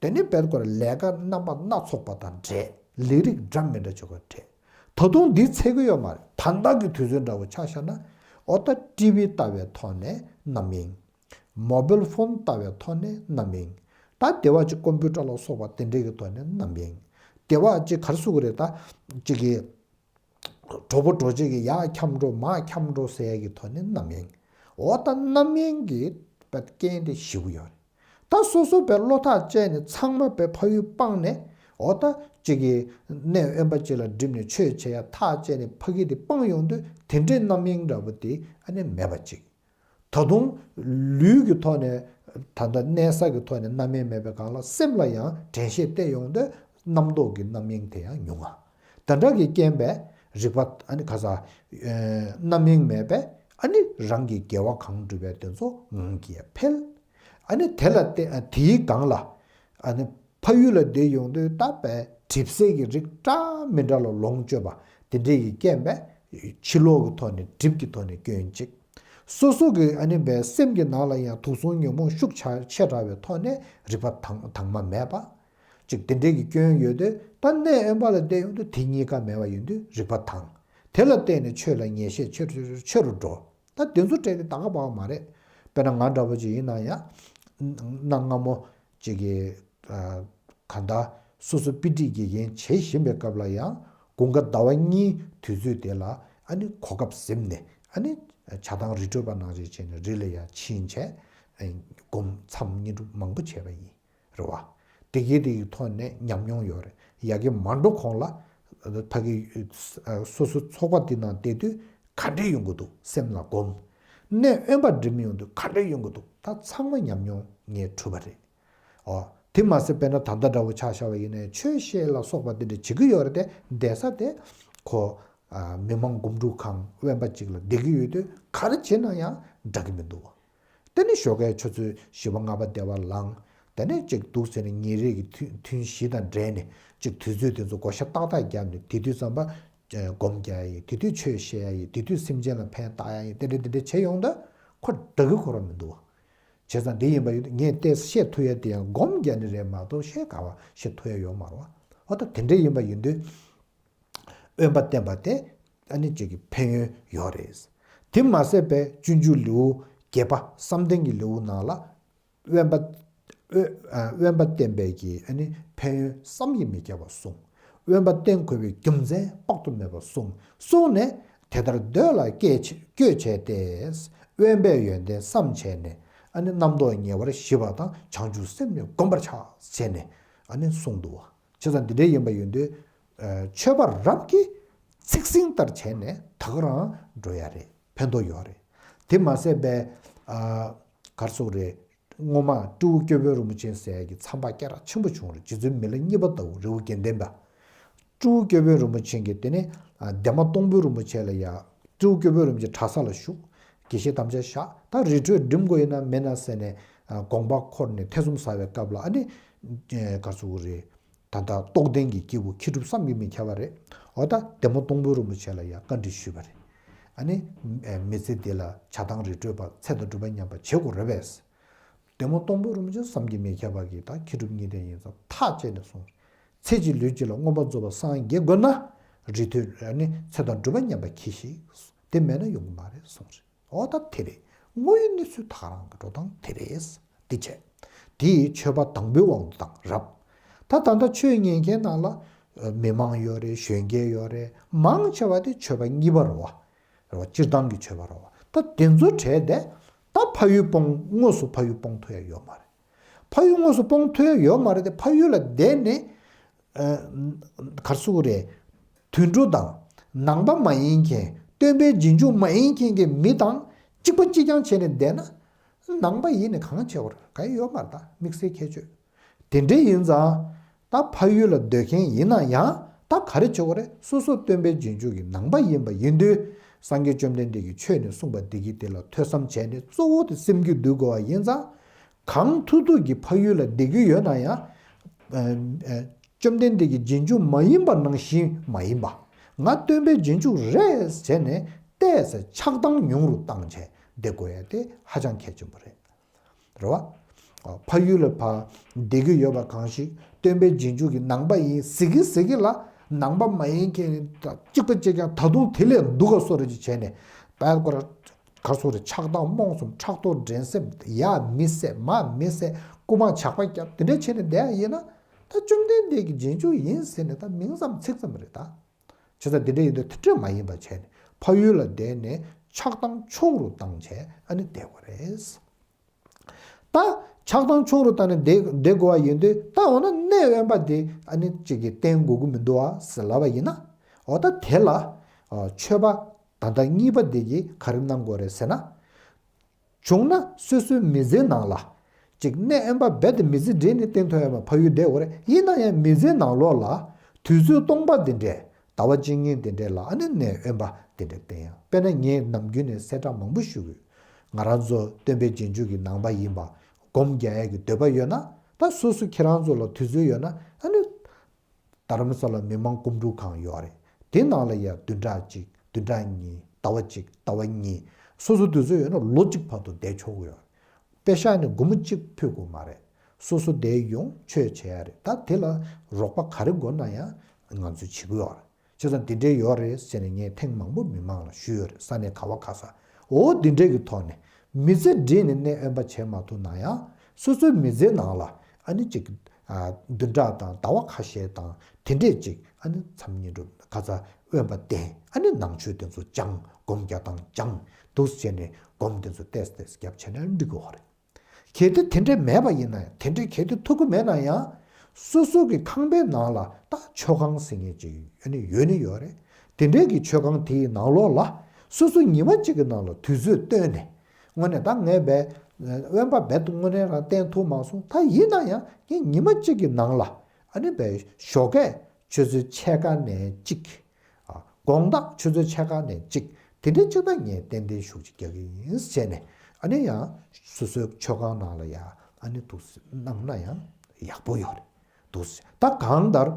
དེ་ནས་དཔེར་བརྗོད་ལས་ཀ་རྣམ་པ་སྣ་ཚོགས་པ་དང་འབྲེལ། ལས་རིགས་འདྲ་མི་འདྲ་ཅིག་ག་འབྲེལ། ད་དུང་འདི་ཚད་ཀྱི་ཡོད་མ་རེད། ད་ལྟ་གི་དུས་ཚོད་འདྲ་བོ་ཆ་བཞག་ན། འོ། ད་ཊི་ཝི་ལྟ་བའི་ཐོག་ནས་རྣམ་གཡེང་། མོ་བེལ་ཕོན་ལྟ་བའི་ཐོག་ནས་རྣམ་གཡེང་། ད་སྡེ་བ་ཅིག་ཀོམ་པུ་ཊར་ལ་སོགས་པ་དེ་འདྲའི་གི་ཐོག་ནས་རྣམ་གཡེང་། སྡེ་བ་ཅིག་ག་རེ་ཟེར་དགོས་རེད། ད་ཅིག་གི་གྲོགས་པོ་གྲོགས་མཆེད་ཀྱིས་ཡར་འཁྱམ་འགྲོ། མར་འཁྱམ་འགྲོ་ཟེར་ཡག་གི་ཐོག་ནས་རྣམ་གཡེང་། འོ། ད་རྣམ་གཡེང་གི་རྐྱེན་དེ་ཞེ་པོ་ཡོད་རེད། ད་སོ་སོ་བས་བློ་ཐག་བཅད་ནས་ཚང་མ་བས་ཕ་ཡུལ་སྤངས་ནས། འོ། ད་ཅིག་གི་གནས་དབེན་པ་ཅིག་ལ་འགྲིམས་ནས་ཆོས་བྱེད་ཡག་ཐག་བཅད་ནས་ཕ་གི་དེ་སྤངས་ཡོང་དུས། དེ་འདྲའི་རྣམ་གཡེང་འདྲ་བོ་དེ་ཨ་ནི་མེད་པ་ཅིག། ད་དུང་ལུས་ཀྱི་ཐོག་ནས། ད་ལྟ་གནས་ས་གི་ཐོག་ནས་རྣམ་གཡེང་མེད་པའི་སྒང་ལ། སེམས་ལ་ཡང་དྲན་ཤེས་གཏད་ཡོང་དུས་རྣམ་རྟོག་གི་རྣམ་གཡེང་དེ་ཡང་ཉུང་ང་། དེ་འདྲ་གི་རྐྱེན་པས་རིག་པ། ཨ་ནི་ག་རེ་ཟེར། རྣམ་གཡེང་མེད་པས། ཨ་ནི་རང་གི་དགེ་བ་གང་བསྒྲུབས་པའི་དེ་ཚོ་ངང་གིས་འཕེལ། ཨ་ནི་དེ་ལ་བརྟེན། ཨ། དེའི་སྒང་ལ། ཨ་ནི་ཕ་ཡུལ་ལ་བསྡད་ཡོང་དུས་ད་བས་གྲིབ་སེལ་གྱི་རིགས་འདྲ་མི་འདྲ་ལ་ལོངས་སྤྱོད་པ་དེ་འདྲའི་གི་རྐྱེན་པས་ཕྱི་ལོགས་ཀྱི་ཐོག་ནས་གྲིབ་ཀྱི་ཐོག་ནས་སྐྱོན་གཅིག། སོ་སོ་གི། ཨ་ནི་བས་སེམས་ཀྱི་ནང་ལ་ཡང་དུག་གསུམ་ཉོན་མོངས་ཤུགས་ཆ་ཆེ་དྲགས་པའི་ཐོག་ནས་རིག་པ་དྭངས་དྭངས་མ་མེད་པ་ཅིག། དེ་འདྲའི་གི་སྐྱོན་ཡོད་དུས། ད་གནས་དབེན་པ་ལ་བསྡད་ཡོང་དུས་དེ་གཉིས་ཀ་མེད་པ་ཡིན་དུས་རིག་པ་དྭངས། དེ་ལ་བརྟེན་ནས་ཆོས་ལ་ངེས་ཤེས་ཆེ་རུ་ཆེ་རུ་འགྲོ། ད་དེ་ཚོ་སྤྲད་དེ་ད་ག་པ་མ་རེད། དཔེར་ན་ང་འདྲ་པོ་ཅིག་ཡིན་ན་ཡང་། གནའ་སྔ་མོ་ཅིག་གི། ཨ། གང་ལྟར་སོ་སོ་དཔེ་ཁྲིད་དགེ་རྒན་བྱེད་བཞིན་པའི་སྐབས་ལ་ཡང་། དགུན་ཁ་ཟླ་བ་གཉིས་དུས་ཚོད་དེ་ལ། ཨ་ནི་གོ་སྐབས་ཟིན་ནས། ཨ་ནི་བྱ་བཏང་རི་ཁྲོད་པ་ནང་བཞིན་བྱས་ནས་རི་ལ་ཡར་ཕྱིན་བྱས། ཨ། སྒོམ་མཚམས་བསྙེན་སྒྲུབ་མང་པོ་བྱས་པ་ཡིན། རེད་བ། དེ་གའི་དེ་གི་ཐོག་ནས་ཉམས་མྱོང་ཡོད་རེད། ཡ་གི་མ་འགྲོ་གོང་ལ་ཕ་གི། ཨ། སོ་སོ་ཚོགས་པ་དེ་ནང་བསྡད་དུས་ག་འདྲས་ཡོང་གི་འདུག། སེམས་ལ་སྒོམ། གནས་དབེན་པ་འགྲིམ་ཡོང་དུས་ག་འདྲས་ཡོང་གི་འདུག། ད་ཚང་མ་ཉམས་མྱོང་ངས་གྲུབ་པ་རེད། ཨོ། དེ་མ་ཟད་དཔེར་ན་ད་ལྟ་འདྲ་བོ་ཆ་བཞག་པ་ཡིན་ན། ཆོས་བཤད་ལ་སོགས་པ་དེ་འདྲ་བྱེད་ཀྱི་ཡོད་རེད་དེ། བསྡད་ས་དེ་ཁོ། ཨ། མི་མང་སྒོམ་སྒྲུབ་ཁང་དབེན་པ་ཅིག་ལ་བསྡད་ཀྱི་ཡོད་དུས་ག་རེ་བྱེད་ན་ཡང་འདྲ་གི་མི་འདུག། དེ་ནི་ཞོགས་ཀའི་ཆུ་ཚོད་བཞི་པ་ལྔ་པ་དེ་བ་ལངས། དེ་ནས་ཅིག་འདུག་ཟེར་ནས་ཉིན་རེ་གི་ཐུན་ཐུན་བཞི་དང་འབྲེལ་ནས་ཅིག་དུས་ཚོད་དེ་ཚོ་བགོ་བཤའ་ཏག་ཏག་བརྒྱབ་ནས། དེ་དུས་ཙམ་པ་སྒོམ་རྒྱག་ཡ་ཡིན། དེ་དུས་ཆོས་བཤད་ཡ་ཡིན། དེ་དུས་སེམས་ཅན་ལ་ཕན་བཏགས་ཡ་ཡིན། དེ་འདྲ་དེ་འདྲ་བྱས་ཡོང་དུས་ཁོ་འདྲ་གི་ཁོ་རང་མི་འདུག་བ། བྱས་ཙང་དེ་ཡིན་པ་ཡིན་དུས་ངས་ཏོག་ཙམ་བཤད་ཐུབ་ཡ་དེ་ཡང་སྒོམ་རྒྱག་ནི་རེད་མ་གཏོགས་བཤད་ག་བ་བཤད་ཐུབ་ཡ་ཡོད་མ་རེད་བ། འོ། ད་དེ་འདྲ་ཡིན་པ་ཡིན་དུས། དབེན་པ་བསྟེན་པ་དེ་ཨ་ནི་ཅིག་གི་ཕན་ཡོན་ཡོད་རེད། དེ་མ་ཟད་པའི་སྤྱོད་འཇུག་ལེའུ་བརྒྱད་པ་བསམ་གཏན་གྱི་ལེའུ་ནང་ལ། དབེན་པ། དབེན། ཨ། དབེན་པ་བསྟེན་པའི་གི་ཨ་ནི་ཕན་ཡོན་བསམ་གྱིས་མི་ཁྱབ་པ་གསུངས། དབེན་པ་བསྟེན་དགོས་པའི་རྒྱུ་མཚན་དཔག་ཏུ་མེད་པ་གསུངས། གསུངས་ནས། དེ་ལྟར་འདོད་ལ་བསྐྱོད་བསྐྱོད་བྱས་ཏེ། དབེན་པའི་ཡོན་ཏན་བསམ་བྱས་ནས། ཨ་ནི་རྣམ་རྟོག་ཉེ་བར་ཞི་བ་དང་། བྱང་ཆུབ་སེམས་ནི་བསྒོམ་པར་བྱ། ཟེར་ནས་ཨ་ནི་གསུངས་འདུག་བ། བྱས་ཙང་འདི་འདྲའི་ཡིན་པ་ཡིན་དུས། ཨ། ཆོས་པ་རབ་ཀྱིས་ཚིག་ཟིན་ལྟར་བྱས་ནས་ད་ག་རང་འགྲོ་ཡ་རེད། ཕན་ཐོགས་ཡོད་རེད། དེ་མ་ཟད་པའི། ཨ། ག་རེ་ཟེར་དགོས་རེད། སྔོན་མ་སྤྲེའུ་སྐྱོབ་དཔོན་རིན་པོ་ཆེ་ཟེར་ཡ་གི་མཚམས་པ་སྐད་གྲགས་ཆེན་པོ་བྱུང་རེད། རྗེ་བཙུན་མི་ལ་གཉིས་པ་ལྟ་བུ་རི་བོ་དགེ་ལྡན་པ། སྤྲེའུ་སྐྱོབ་དཔོན་རིན་པོ་ཆེ་གིས་དེ་ནས་ཨ་འདན་མ་སྟོང་དཔོན་རིན་པོ་ཆེ་ལ་ཡ། སྤྲེའུ་སྐྱོབ་དཔོན་རིན་པོ་ཆེ་གྲྭ་ས་ལ་བཞུགས། དགེ་བཤེས་དམ་བཅའ་བཞག་ད་རི་ཁྲོད་འགྲིམ་དགོས་ཡིན་ན་མེད་ན་ཟེར་ནས་ཨ་དགོངས་པ་འཁོར་ནས་ཐེ་ཚོམ་ཟ་བའི་སྐབས་ལ་ཨ་ནི་ཨེ་ག་རེ་ཟེར་དགོས་རེད། ད་ལྟ་རྟོགས་ལྡན་གྱི་སྐྱེས་བུ་མཁས་གྲུབ་བསམ་གྱིས་མི་ཁྱབ་པ་རེད། འོ་ད་འདན་མ་སྟོང་དཔོན་རིན་པོ་ཆེ་ལ་ཡ་བཀའ་འདྲི་ཞུས་པ་རེད། ཨ་ནི་ཨེ་མི་ཚེ་འདི་ལ་བྱ་བཏང་རི་ཁྲོད་པ་ཚེ་དང་སྒྲུབ་པ་མཉམ་པ་བྱེད་དགོས་རེད་པས། འདན་མ་སྟོང་དཔོན་རིན་པོ་ཆེ་བསམ་གྱིས་མི་ཁྱབ་པ་གིས་ད་མཁས་གྲུབ་གཉིས་ལྡན་ཡིན་ཙང་ཐག་བཅད་ནས་གསུངས། ཚེ་གཅིག་ལུས་གཅིག་ལ་མངོན་པར་རྫོགས་པར་སངས་རྒྱས་དགོས་ན། རི་ཁྲོད་ཨ་ནི་ཚེ་དང་སྒྲུབ་པ་མཉམ་པ་གྱིས་ཤིག་དེ་མེད་ན་ཡོང་གི་མ་རེད་གསུངས་རེད། འོ་ད་དེ་རེད། དངོས་ཡོད་གནས་ཚུལ་ད་ག་རང་གི་འགྲོ་སྟངས་དེ་རེད། དེ་བྱས། དེ་ཡི་ཆོས་པ་དང་པོའི་དབང་དུ་བཏང་རབ། ད་ད་ལྟ་ཆོས་ཉན་མཁན་ནང་ལ་མི་མང་ཡོད་རེད། གཞོན་སྐྱེས་ཡོད་རེད། མང་ཆེ་བ་དེ་ཆོས་པ་གཉིས་པ་རེད་བ། རེད་བ། སྤྱིར་བཏང་གི་ཆོས་པ་རེད་བ། ད་དེ་ཚོ་གྲས་དེ་ད་ཕ་ཡུལ་སྤོང་དངོས་སུ་ཕ་ཡུལ་སྤོང་ཐུབ་ཡ་ཡོད་མ་རེད། ཕ་ཡུལ་དངོས་སུ་སྤོང་ཐུབ་ཡ་ཡོད་མ་རེད་དེ་ཕ་ཡུལ་ལ་བསྡད་ནས་ཨ་ག་རེ་ཟེར་དགོས་རེད། དུད་འགྲོ་དང་ནང་པ་མ་ཡིན་མཁན་སྟོན་པའི་རྗེས་འཇུག་མ་ཡིན་མཁན་གྱི་མི་དང་གཅིག་པ་གཅིག་རྐྱང་བྱས་ནས་བསྡད་ན་ནང་པ་ཡིན་ནས་གང་བྱེད་དགོས་རེད། གང་ཡོད་མ་རེད། ད་དམིགས་བསལ་ཁྱད་ཆོས། དེ་འདྲ་ཡིན་ཙང་། ད་ཕ་ཡུལ་ལ་སྡོད་མཁན་ཡིན་ན་ཡང་ད་ག་རེ་བྱེད་དགོས་རེད། སོ་སོ་སྟོན་པའི་རྗེས་འཇུག་གི་ནང་པ་ཡིན་པ་ཡིན་དུས། སངས་རྒྱས་བཅོམ་ལྡན་འདས་ཀྱིས་ཆོས་ནས་གསུངས་པ་འདི་གི་དེ་ལ་ཐོས་བསམ་བྱས་ནས་གཙོ་བོ་དེ་སེམས་རྒྱུད་འདུལ་དགོས་པ་ཡིན་ཙང་། གང་ཐུབ་ཐུབ་ཀྱིས་ཕ་ཡུལ་ལ་བསྡད་ཀྱི་ཡོད་ན་ཡང་། ཨ་ཨ་བཅོམ་ལྡན་འདས་ཀྱི་རྗེས་འཇུག་མ་ཡིན་པ་ནང་བཞིན་མ་ཡིན་པ། ང་སྟོན་པའི་རྗེས་འཇུག་རེད་ཟེར་ནས་ཏོག་ཙམ་ཆགས་སྡང་ཉུང་རུ་བཏང་བྱས་བསྡད་དགོས་ཡ་དེ་ཧ་ཅང་གལ་ཆེན་པོ་རེད། རེད་བ། ཕ་ཡུལ་ལ་ཕར་བསྡད་ཀྱི་ཡོད་པ་གང་ཞིག་སྟོན་པའི་རྗེས་འཇུག་གི་ནང་པ་ཡིན་ཟེར་གི་ཟེར་གི་ལ། ནང་པ་མ་ཡིན་མཁན་གཅིག་པ་གཅིག་རྐྱང་ད་དུང་དེ་ལས་སྡུག་ག་སོ་རེ་ཅིག་བྱས་ནས་དཔལ་སྐོར་ག་རེ་ཟེར་དགོས་རེད། ཆགས་སྡང་རྨོངས་གསུམ་ཕྲག་དོག་འགྲན་སེམས་ཡ་མི་བསད་མ་མི་བསད་རྐུ་མ་ཇག་པ་རྒྱབ་དེ་འདྲ་བྱས་ནས་བསྡད་ཡ་ཡིན་ན། ད་བཅོམ་ལྡན་འདས་ཀྱི་རྗེས་འཇུག་ཡིན་ཟེར་ནས་ད་མིང་ཙམ་ཚིག་ཙམ་རེད་ད། བྱས་ཙང་དེ་འདྲ་ཡིན་དུས་དེ་འདྲ་མ་ཡིན་པ་བྱས་ནས་ཕ་ཡུལ་ལ་བསྡད་ནས་ཆགས་སྡང་ཆུང་རུ་བཏང་བྱས་ཨ་ནི་བསྡད་དགོས་རེད། ད་ཆགས་སྡང་ཆུང་རུ་བཏང་ནས་བསྡད་བསྡད་དགོས་པ་ཡིན་དུས་ད་འོ་ན་གནས་དབེན་པ་དེ་ཨ་ནི་གཅིག་གིས་བསྟེན་དགོས་ཀྱི་མི་འདུག་ཨ་ཟེར་ལབ་པ་ཡིན་ན། འོ་ད་དེ་ལ་ཨ་ཆོས་པ་ད་ལྟ་གཉིས་པ་དེ་གིས་ག་རེ་གནང་དགོས་རེད་ཟེར་ན། བྱུང་ན་སོ་སོའི་མི་ཚེའི་ནང་ལ། ཅིག་གནས་དབེན་པ་རྦད་དེ་མི་ཚེ་སྒྲིལ་ནས་བསྟེན་ཐུབ་ཡ་མ་ཕ་ཡུལ་བསྡད་དགོས་རེད། ཡིན་ན་ཡང་མི་ཚེའི་ནང་ལོགས་ལ་དུས་ཚོད་སྟོང་པ་འདི་འདྲས་ཟླ་བ་གཅིག་གཉིས་འདི་འདྲས་ལ་ཨ་ནི་གནས་དབེན་པ་འདི་འདྲས་བསྟེན་ཡ། དཔེར་ན་ངས་ནམ་རྒྱུན་ནས་གསལ་བསྒྲགས་མང་པོ་ཞུ་གི་ཡོད། ང་རང་ཚོ་སྟོན་པའི་རྗེས་འཇུག་གི་ནང་པ་ཡིན་པ་སྒོམ་རྒྱག་ཡ་གི་འདོད་པ་ཡོད་ན། ད་སོ་སོ་ཁྱེད་རང་ཚོ་ལ་དུས་ཚོད་ཡོད་ན་ཨ་ནི། རྡ་རམ་ས་ལ་མི་མང་སྐོམ་འཁྲུག་ཁང་ཡོད་རེད། དེ་ནང་ལ་ཡ་བདུན་ཕྲག་གཅིག་བདུན་ཕྲག་གཉིས་ཟླ་བ་གཅིག་ཟླ་བ་གཉིས། སོ་སོ་དུས་ཚོད་ཡོད་ན་ལོ་གཅིག་བར་དུ་བསྡད་ཆོག་གི་ཡོད་རེད། པེ་ཤག་ནི་སྒོར་མོ་གཅིག་ཕུལ་དགོས་མ་རེད། སོ་སོ་བསྡད་ཡོང་ཆོས་བྱེད་ཡ་རེད། ད་དེ་ལ་རོགས་པ་ག་རེ་དགོས་ན་ཡང་ང་ཚོས་བྱེད་ཀྱི་ཡོད་རེད། བྱས་ཙང་དེ་འདྲའི་ཡོད་རེད་ཟེར་ནས་ངས་ཐེངས་མང་པོ་མི་མང་ལ་ཞུས་ཡོད་རེད། ས་གནས་ག་བ་ག་ས། འོ་འདི་འདྲའི་གི་ཐོག་ནས་མི་ཚེ་སྒྲིལ་ནས་གནས་དབེན་པ་བྱེད་མ་ཐུབ་ན་ཡང་སོ་སོའི་མི་ཚེའི་ནང་ལ་ཨ་ནི་ཅིག་ཨ་བདུན་ཕྲག་དང་ཟླ་བ་ཁ་ཤས་དང་དེ་འདྲས་ཅིག་ཨ་ནི་མཚམས་བསྙེན་སྒྲུབ་ཁ་ཚ་དབེན་པ་བསྟེན། ཨ་ནི་ནང་ཆོས་དེ་ཚོ་སྦྱང་སྒོམ་རྒྱག་སྟངས་སྦྱང་འདུག་བྱས་ནས་སྒོམ་དེ་ཚོ་ཏོག་ཙམ་ཏོག་ཙམ་རྒྱབ་བྱས་ན་འགྲིག་གི་ཡོད་རེད། གལ་ཏེ་དེ་འདྲ་མེད་པ་ཡིན་ན་ཡང་། དེ་འདྲ་གལ་ཏེ་ཐུབ་ཀྱི་མེད་ན་ཡང་། སོ་སོ་གི་ཁང་པའི་ནང་ལ་ད་མཆོད་ཁང་ཟེར་མཁན་ཅིག་ཡོད་ནི་ཡོད་ནི་ཡོད་རེད། དེ་འདྲའི་གི་མཆོད་ཁང་དེའི་ནང་ལོགས་ལ་སོ་སོ་ཉི་མ་གཅིག་གི་ནང་ལ་དུས་ཚོད་བཏོན་ནས། དངོས་གནས་ད་ངས་བས་དབེན་པ་རྦད་དེ་དངོས་གནས་རང་བསྟེན་ཐུབ་མ་སོང་། ད་ཡིན་ན་ཡང་ངས་ཉི་མ་གཅིག་གི་ནང་ལ་ཨ་ནི་བས་ཞོགས་ཀས་ཆུ་ཚོད་ཕྱེད་ཀ་ནས་གཅིག་ཨ། དགོང་དག་ཆུ་ཚོད་ཕྱེད་ཀ་ནས་གཅིག་དེ་འདྲའི་གཅིག་ད་ངས་ཏན་ཏན་ཞུགས་ཅིག་རྒྱག་གི་ཡིན་ཟེར་ནས། ཨ་ནི་ཡང་སོ་སོའི་མཆོད་ཁང་ནང་ལ་ཡ་ཨ་ནི་འདུག་སེ་གནང་ན་ཡང་ཡག་པོ་ཡོད་རེད། འདུག་སེ་ད་གང་ལྟར་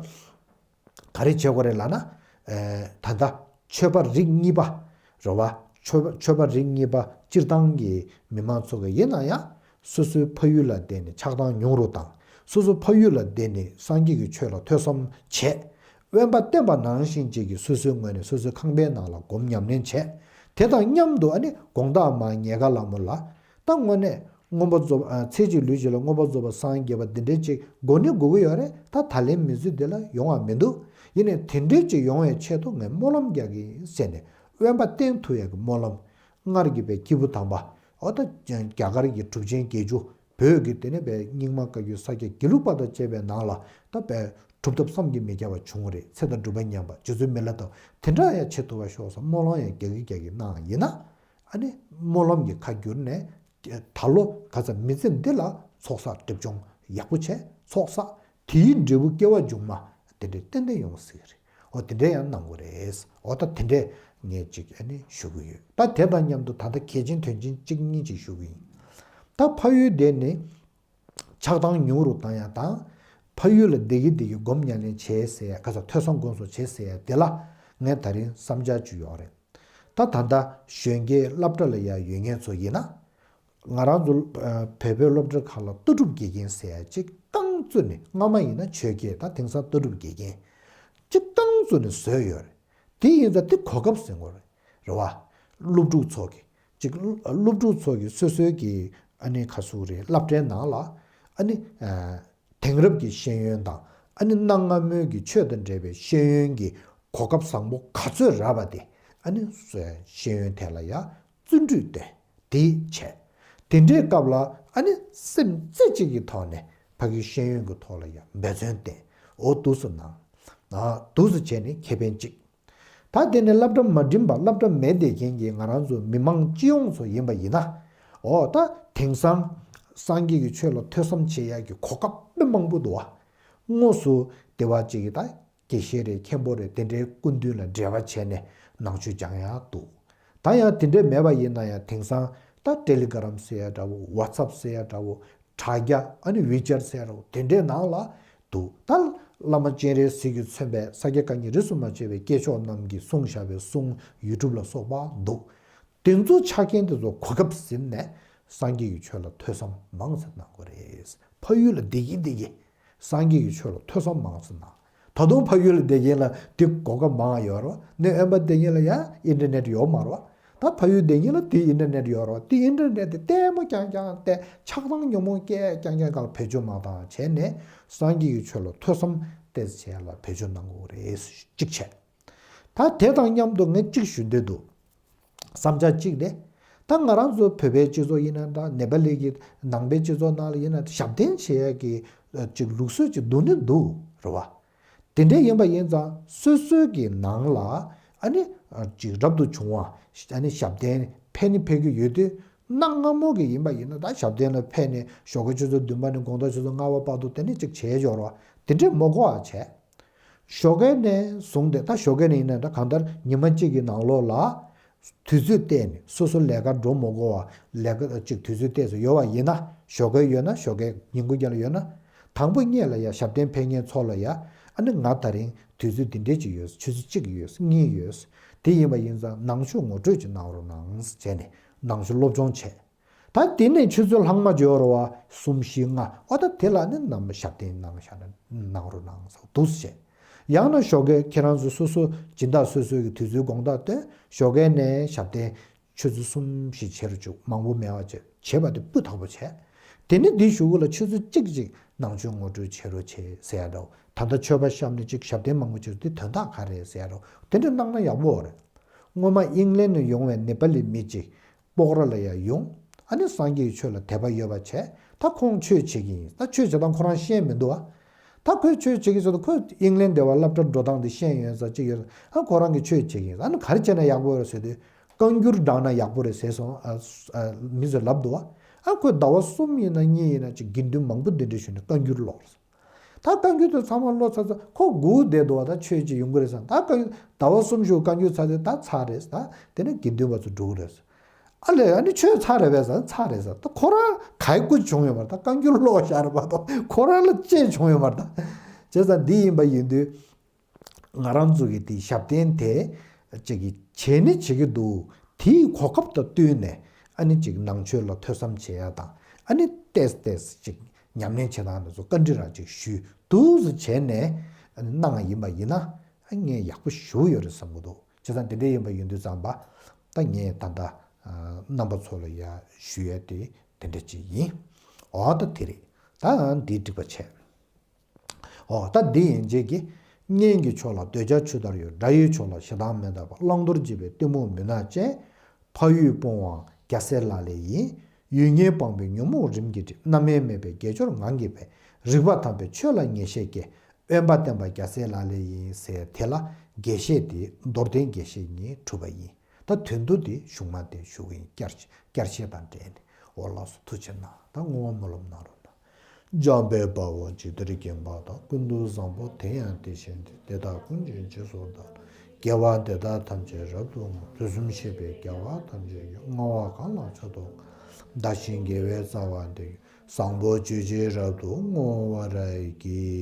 ག་རེ་བྱེད་དགོས་རེད་ལབ་ན། ཨེ། ད་ལྟ་ཆོས་པ་རིགས་གཉིས་པ་རེད་བ། ཆོས་པ་ཆོས་པ་རིགས་གཉིས་པ་སྤྱིར་བཏང་གི་མི་མང་ཚོ་གི་ཡིན་ན་ཡང་། སོ་སོའི་ཕ་ཡུལ་ལ་བསྡད་ནས་ཆགས་སྡང་ཉུང་རུ་བཏང་། སོ་སོ་ཕ་ཡུལ་ལ་བསྡད་ནས་སངས་རྒྱས་ཀྱི་ཆོས་ལ་ཐོས་བསམ་བྱས། དབེན་པ་བསྟེན་པ་ནང་བཞིན་ཅིག་གིས་སོ་སོའི་ངོས་ནས་སོ་སོའི་ཁང་པའི་ནང་ལ་སྒོམ་ཉམས་ལེན་བྱས། དེ་དང་མཉམ་དུ་ཨ་ནི་དགོང་དག་མར་ཉལ་ཁ་ལ་མོ་ལ། ད་དངོས་གནས་མངོན་པར་རྫོགས། ཨ། ཚེ་གཅིག་ལུས་གཅིག་ལ་མངོན་པར་རྫོགས་པར་སངས་རྒྱས་པ་འདི་འདྲའི་ཅིག་དགོས་ནི་དགོས་ཀྱི་ཡོད་རེད། ད་ད་ལན་མི་ཚེ་འདི་ལ་ཡོང་བ་མི་འདུག་ཡིན་ནའི་དེ་འདྲའི་ཅིག་ཡོང་བའི་ཆེད་དུ་ངས་སྨོན་ལམ་རྒྱག་གི་ཡིན་ཟེར་ནས་དབེན་པ་བསྟེན་ཐུབ་ཡག་གི་སྨོན་ལམ། སྔར་གྱི་བའི་སྐྱེས་བུ་དམ་པ། འོ་ད་རྒྱ་གར་གྱི་གྲུབ་ཆེན་བརྒྱད་ཅུ། བོད་ཀྱི་དེ་ནས་བའི་རྙིང་མ་བཀའ་བརྒྱུད་ས་སྐྱ་དགེ་ལུགས་པ་དང་བཅས་པའི་ནང་ལ་ད་བའི་གྲུབ་ཐོབ་བསམ་གྱིས་མི་ཁྱབ་པ་བྱུང་བ་རེད། ཚེ་དང་སྒྲུབ་པ་མཉམ་པ་རྗེ་བཙུན་མི་ལ་དང་དེ་འདྲ་ཡང་བྱེད་ཐུབ་པ་ཤོག་ཟེར་སྨོན་ལམ་ཡང་རྒྱག་གི་རྒྱག་གི་གནང་ཡིན་ན། ཨ་ནི་སྨོན་ལམ་གྱི་ཁ་བསྒྱུར་ནས་ ད་ལོ་ག་ཚ་མི་ཚེ་འདི་ལ་ཚོགས་བསགས་སྒྲིབ་སྦྱོང་ཡག་པོ་བྱས། ཚོགས་བསགས་དེའི་འབྲས་བུ་སྐྱེ་བ་མཇུག་མ་དེ་འདྲའི་ཏན་ཏན་ཡོང་སྲིད་ཀྱི་རེད། འོ་དེ་འདྲའི་ཡང་གནང་དགོས་རེད། འོ་ད་དེ་འདྲས་ངས་ཅིག་ཨ་ནི་ཞུ་གི་ཡོད། ད་དེ་དང་མཉམ་དུ་ད་ལྟ་གལ་ཆེན་དོན་ཆེན་གཅིག་གཉིས་ཅིག་ཞུ་གི་ཡིན། ད་ཕ་ཡུལ་དེ་ནི་ཆགས་སྡང་ཉུང་རུ་བཏང་ཡ་དང་། ཕ་ཡུལ་ལ་བདེ་སྐྱིད་བདེ་སྐྱིད་སྒོམ་ཉམས་ལེན་བྱེད་ཟེར་ཡ་ག་ཚ་ཐོས་བསམ་སྒོམ་གསུམ་བྱེད་ཟེར་ཡ་དེ་ལ་ངས་ད་རིང་བསམ་འཆར་ཅིག་ཡོད་རེད། ད་ད་ལྟ་གཞོན་སྐྱེས་སློབ་གྲྭ་ལ་ཡ་ཡོད་མཁན་ཚོ་ཡིན་ན། ང་རང་ཚོ་ཨ་བོད་པའི་སློབ་གྲྭ་ཁག་ལ་ལྟ་གྲུབ་དགེ་རྒན་ཟེར་ཡ་གཅིག་རྐང་བཙུགས་ནས། སྔ་མ་ཡིན་ན་ཆོས་དགེ། ད་དེང་སང་ལྟ་གྲུབ་དགེ་རྒན་གཅིག་རྐང་བཙུགས་ནས་བཟོས་ཡོད་རེད། དེ་ཡིན་ཙང་དེ་གོ་སྐབས་ཟིན་དགོས་རེད། རེད་བ། སློབ་ཕྲུག་ཚོ་གི་གཅིག་སློབ་ཕྲུག་ཚོ་གི་སོ་སོའི་གི་ཨ་ནི་ག་ཟེར་རེད། སློབ་གྲྭའི་ནང་ལ་ཨ་ནི་ཨ་དེང་རབས་ཀྱི་ཤེས་ཡོན་དང་། ཨ་ནི་གནའ་སྔ་མོའི་གི་ཆོས་དང་འབྲེལ་བའི་ཤེས་ཡོན་གྱི་གོ་སྐབས་བཟང་པོ་ག་ཚོད་རག་པ་དེ། ཨ་ནི་ཤེས་ཡོན་ཐད་ལ་ཡ་བརྩོན་འགྲུས་བཏོན་དེ་བྱས། དེ་འདྲའི་སྐབས་ལ་ཨ་ནི་སེམས་རྩེ་གཅིག་གི་ཐོག་ནས་ཕ་གི་ཤེས་ཡོན་གྱི་ཐོག་ལ་ཡ་འབད་བརྩོན་བཏོན། འོ་འདུག་སེ་གནང་། ཨ་འདུག་སེ་བྱས་ནས་ཁེ་ཕན་གཅིག་ད་དེ་ནས་སློབ་གྲྭ་མ་འགྲིམས་པ། སློབ་གྲྭ་མེད་བསྡད་མཁན་གྱི་ང་རང་ཚོ་མི་མང་སྤྱི་ཡོངས་ཚོ་ཡིན་པ་ཡིན་ན། འོ་ད་དེང་སང་སངས་རྒྱས་ཀྱི་ཆོས་ལ་ཐོས་བསམ་བྱེད་ཡག་གི་གོ་སྐབས་དཔེ་མང་པོ་འདུག་བ། དངོས་སུ་བདེ་བ་ཅིག་གི་ད་དགེ་བཤེས་རེད། མཁན་པོ་རེད། དེ་འདྲའི་སྐུ་མདུན་ལ་འབྲེལ་བ་བྱས་ནས་ནང་ཆོས་སྦྱང་ཡག་འདུག་ད་ཡང་དེ་འདྲ་མེད་པ་ཡིན་ན་ཡང་དེང་སང་ད་ཊེ་ལི་གྷ་རམ་ཟེར་ཡ་འདྲ་བོ། ཝ་ཊི་སབ་ཟེར་ཡ་འདྲ་བོ། དྲ་རྒྱ། ཨ་ནི་ཝི་ཅེཊ་ཟེར་རོ། དེ་འདྲའི་ནང་ལ་འདུག་ད་བླ་མ་སྤྱན་རས་གཟིགས་ཀྱིས་མཚོན་པའི་ས་སྐྱ་བཀའ་རྙིང་རིས་སུ་མ་ཆད་པའི་སྐྱེས་མཆོག་རྣམས་ཀྱིས་གསུངས་བཞག་པའི་གསུང་ཡུ་ཊུབ་ལ་སོགས་པ་འདུག་དེ་ཚོ་ཆ་རྐྱེན་དེ་ཚོ་གོ་སྐབས་ཟིན་ནས་སངས་རྒྱས་ཀྱི་ཆོས་ལ་ཐོས་བསམ་མང་ཙམ་གནང་དགོས་རེད། ཕ་ཡུལ་ལ་བདེ་སྐྱིད་བདེ་སྐྱིད་སངས་རྒྱས་ཀྱི་ཆོས་ལ་ཐོས་བསམ་མང་ཙམ་གནང་། ད་དུང་ཕ་ཡུལ་ལ་བསྡད་མཁན་ལ་དེ་གོ་སྐབས་མང་ཡོད་རེད་བ། ནི་དབེན་པ་བསྡད་མཁན་ལ་ཡང་ཨིན་ཊར་ནེཊ་ཡོད་མ་རེད་བ། ད་ཕ་ཡུལ་བསྡད་མཁན་ལ་དེ་ཨིན་ཊར་ནེཊ་ཡོད་རེད་བ། དེ་ཨིན་ཊར་ནེཊ་དེ་ལྟད་མོ་རྐྱང་རྐྱང་བལྟས། ཆགས་སྡང་ཉོན་མོངས་སྐྱེ་རྐྱང་རྐྱང་སྒང་ལ་བེད་སྤྱོད་མ་བཏང་བྱས་ནས་སངས་རྒྱས་ཀྱི་ཆོས་ལ་ཐོས་བསམ་ཏོག་ཙམ་བྱས་ལ་བེད་སྤྱོད་གནང་དགོས་རེད། གཅིག་བྱས། ད་དེ་དང་མཉམ་དུ་ངས་གཅིག་ཞུ་འདོད་འདུག་བསམ་འཆར་གཅིག་དེ། ད་ང་རང་ཚོ་བོད་པའི་སྤྱི་ཚོགས་ཡིན་ན་འདྲ། ནེ་པ་ལི་གི་ནང་པའི་སྤྱི་ཚོགས་ནང་ལ་ཡིན་ན་ཞབས་བརྟན་བྱེད་ཡ་གི་ཅིག་ལུགས་སྲོལ་ཅིག་འདུག་ནི་འདུག་རེད་བ། དེ་འདྲ་ཡིན་པ་ཡིན་ཙང་སོ་སོའི་གི་ནང་ལ་ཨ་ནི་ཅིག་རབ་ཏུ་བྱུང་བ་ཨ་ནི་ཞབས་བརྟན་ཕེབས་ནི་ཕེབས་ཀྱི་ཡོད་དུས། གནའ་སྔ་མོ་གི་ཡིན་པ་ཡིན་ན་ད་ཞབས་བརྟན་ལ་ཕེབས་ནས་ཞོགས་ཀའི་ཆུ་ཚོད་བདུན་པ་ནས་དགོང་དག་ཆུ་ཚོད་ལྔ་པ་བར་དུ་དེ་ནས་ཅིག་བྱས་འབྱོར་བ་དེ་འདྲ་མ་དགོས་པ་བྱས། ཞོགས་ཀས་ནས་བཟུང་སྟེ། ད་ཞོགས་ཀས་ནས་ཡིན་ན་འདྲ། གང་ལྟར་ཉི་མ་གཅིག་གི་ནང་ལོགས་ལ་དུས་ཚོད་བལྟས་ནས། སོ་སོ་ལས་ཀ་འགྲོ་མ་དགོས་པ་ལས་ཀ་ཅིག་དུས་ཚོད་བལྟས་སུ་ཡོད་པ་ཡིན་ན། ཞོགས་ཀས་ཡོད་ན། ཞོགས་ཀས་ཉིན་གུང་རྒྱབ་ལ་ཡོད་ན། དང་པོ་ཉིད་ལ་ཡ་ཞབས་བརྟན་ཕེབས་མཁན་ཚོ་ལ་ཡ། ཨ་ནི་ང་ད་རིང་དུས་ཚོད་འདི་འདྲས་ཅིག་ཡོད། ཆུ་ཚོད་གཅིག་ཡོད། གཉིས་ཡོད། དེ་ཡིན་པ་ཡིན་ཙང་ནང་ཆོས་ངོ་སྤྲོད་ཅིག་གནང་རོགས་གནང་བྱས་ནས་ནང་ཆོས་སློབ་སྦྱོང་བྱས། ད་དེ་ནས་ཆུ་ཚོད་ལྷག་མ་འབྱོར་བ་གསུམ་བཞི་ལྔ། འོ་ད་དེ་ལ་ནི་ནམ་ཞབས་བརྟན་གནང་བཞག་ན་གནང་རོགས་གནང་ཟེར་འདུག་སེ་བྱས། ཡང་ན་ཞོགས་ཀས་ཁྱེད་རང་ཚོ་སོ་སོ་སྦྱིན་བདག་སོ་སོའི་གི་དུས་ཚོད་དགོང་དག་བཏོན། ཞོགས་ཀས་ནས་ཞབས་བརྟན་ཆུ་ཚོད་གསུམ་བཞི་བྱེད་རོགས་བྱུང་། མང་པོ་མེད་པ་བྱས། བྱས་པ་དེ་སྤུས་དག་པོ་བྱས། དེ་ནས་འདི་གཞུག་གུ་ལ་ཆུ་ཚོད་གཅིག་ཅིག་ནང་ཆོས་ངོ་སྤྲོད་བྱེད་རོགས་བྱེད་ཟེར་ཡ་འདྲ་བོ། ད་ལྟ་མཆོད་པ་བཤམས་ནས་ཅིག་ཞབས་བརྟན་མང་པོ་བྱེད་དེ་དོན་དག་ག་རེད་ཟེར་ཡ་འདྲ་བོ། དེ་འདྲ་གནང་ན་ཡག་པོ་རེད། སྔོན་མ་ཨིང་ལན་ནས་ཡོང་བའི་ནེ་པ་ལི་མི་གཅིག་སྤོག་ར་ལ་ཡ་ཡོང་། ཨ་ནི་སངས་རྒྱས་ཀྱི་ཆོས་ལ་དད་པ་ཡོད་པ་བྱས། ད་ཁོང་ཆོས་བྱེད་ཀྱི་ཡིན། ད་ཆོས་བྱེད་སྟངས་ཁོ་རང་ཤེས་མི་འདུག་ཨ། ད་ཁོས་ཆོས་བྱེད་ཀྱི་ཡོད་ད། ཁོས་ཨིང་ལན་སྡེ་བ་སློབ་གྲྭ་འགྲོ་སྟངས་དེ་ཤེས་ཡོད་ས་ཅིག་ཡོད། ཨ་ཁོ་རང་གིས་ཆོས་བྱེད་ཀྱི་ཡིན། ཨ་ནི་ག་རེ་བྱས་ན་ཡག་པོ་རེད་ཟེར་དུས། བཀའ་འགྱུར་བགྲངས་ན་ཡག་པོ་རེད་ཟེར་སོང་། ཨ་ཨ་མི་ཚོས་ལབ་འདུག་ཨ། ཨ་ཁོས་ཟླ་བ་གསུམ་ཡིན་ན་གཉིས་ཡིན་ན་ཅིག་དགེ་འདུན་མང་པོ་འདི་འདྲ་ཞུས་ནས་བཀའ་འགྱུར་ཀློག་རེད། ད་བཀའ་འགྱུར་དེ་ཚང་མ་ཀློག་ཚར་ཚར་ཁོ་སྒུག་བསྡད་འདུག་བ། ད་ཆོས་ཅིག་ཡོང་གི་རེད་བསམ། ད་བཀའ་འགྱུར་ཟླ་བ་གསུམ་བཞུགས། བཀའ་འགྱུར་ཚར་ཚེ་ད་ཚར་རེད། ད་དེ་ནས་དགེ་འདུན་པ་ཚོ་འགྲོ་གི་རེད། ཨ་ལས། ཨ་ནི་ཆོས་ཚར་རེད་པས་ཟེར། ཚར་རེད་ཟེར། ད་ཁོ་རང་ག་ཡེ་ཀུ་བྱུང་ཡོད་མ་རེད། ད་བཀའ་འགྱུར་ཀློག་བཞག་རེད་མ་གཏོགས་ཁོ་རང་ལ་ཅི་བྱུང་ཡོད་མ་རེད། ད་བྱས་ཙང་འདི་ཡིན་པ་ཡིན་དུས་ང་རང་ཚོ་གི་དེ་ཞབས་བརྟན་དེ་ཅིག་གི་བྱས་ནི་བྱེད་ཀྱི་འདུག་དེའི་གོ་སྐབས་དང་བསྟུན་ནས་ཨ་ནི་ཅིག་ནང་ཆོས་ལ་ཐོས་བསམ་བྱེད་ཡ་དང་། ཨ་ནི་ཏོག་ཙམ་ཏོག་ཙམ་ཅིག་ཉམས་ལེན་བྱེད་སྟངས་དེ་ཚོ་བཀའ་འདྲི་རང་ཅིག་ཞུས་འདུག་སེ་བྱས་ནས་ཨ་ནི་གནང་བ་ཡིན་པ་ཡིན་ན། ཨ་ངས་ཡག་པོ་ཞེ་པོ་ཡོད་རེད་བསམ་གྱི་འདུག་བྱས་ཙང་དེ་འདྲ་ཡིན་པ་ཡིན་དུས་ཙམ་པ། ད་ངས་ད་ལྟ་ཨ་རྣམ་པ་ཚོ་ལ་ཡ་ཞུ་ཡ་དེ་དེ་འདྲ་ཅིག་ཡིན། འོ་ད་དེ་རེད། ད་འདི་འགྲིག་པ་བྱས། འོ་ད་འདི་ཡན་ཆད་ཀྱི། གཉེན་གྱི་ཕྱོགས་ལ་འདོད་ཆགས་ཆུ་ལྟར་གཡོ། དགྲ་ཡི་ཕྱོགས་ལ་ཞེ་སྡང་མེ་ལྟར་འབར། བླང་དོར་བགྱིས་པའི་གཏི་མུག་མུན་ནག་ཅན། ཕ་ཡུལ་སྤོང་བའང་རྒྱལ་སྲས་ལག་ལེན་ཡིན། ཡུལ་ངན་སྤངས་པའི་ཉོན་མོངས་རིམ་གྱིས་འགྲིབ། རྣམ་སྨིན་མེད་པའི་དགེ་སྦྱོར་ངང་གིས་འཕེལ། རིག་པ་དམ་པས་ཆོས་ལ་ངེས་ཤེས་སྐྱེ། དབེན་པ་བསྟེན་པ་རྒྱལ་སྲས་ལག་ལེན་ཡིན་ཟེར། དེ་ལ་དགེ་བཤེས་དེ་རྡོར་གདན་དགེ་བཤེས་ཉིད་གྲུབ་པ་ཡིན། ད་དོན་དུ་དེ་གཞུང་མ་དེ་ཞུ་གི་ཡིན། བསྐྱར་བསྐྱར་བཤད་དང་འབྲེལ་ནས། འོ་ལགས་སོ། ཐུགས་རྗེ་གནང་། ད་བསྔོ་བ་སྨོན་ལམ་གནང་རོགས་གནང་། འཇམ་དཔལ་དཔའ་བོས་ཇི་ལྟར་མཁྱེན་པ་དང་། ཀུན་ཏུ་བཟང་པོ་དེ་ཡང་དེ་བཞིན་ཏེ། དེ་དག་ཀུན་གྱི་རྗེས་སུ་བདག་སློབ་ཅིང་། དགེ་བ་འདི་དག་ཐམས་ཅད་རབ་ཏུ་བསྔོ། དུས་གསུམ་གཤེགས་པའི་རྒྱལ་བ་ཐམས་ཅད་ཀྱིས། བསྔོ་བ་གང་ལ་མཆོག་ཏུ་དགའ། བདག་གཞན་དགེ་བའི་རྩ་བ་འདི་ཡིས། བཟང་པོ་སྤྱོད་ཕྱིར་རབ་ཏུ་བསྔོ་བར་བགྱི།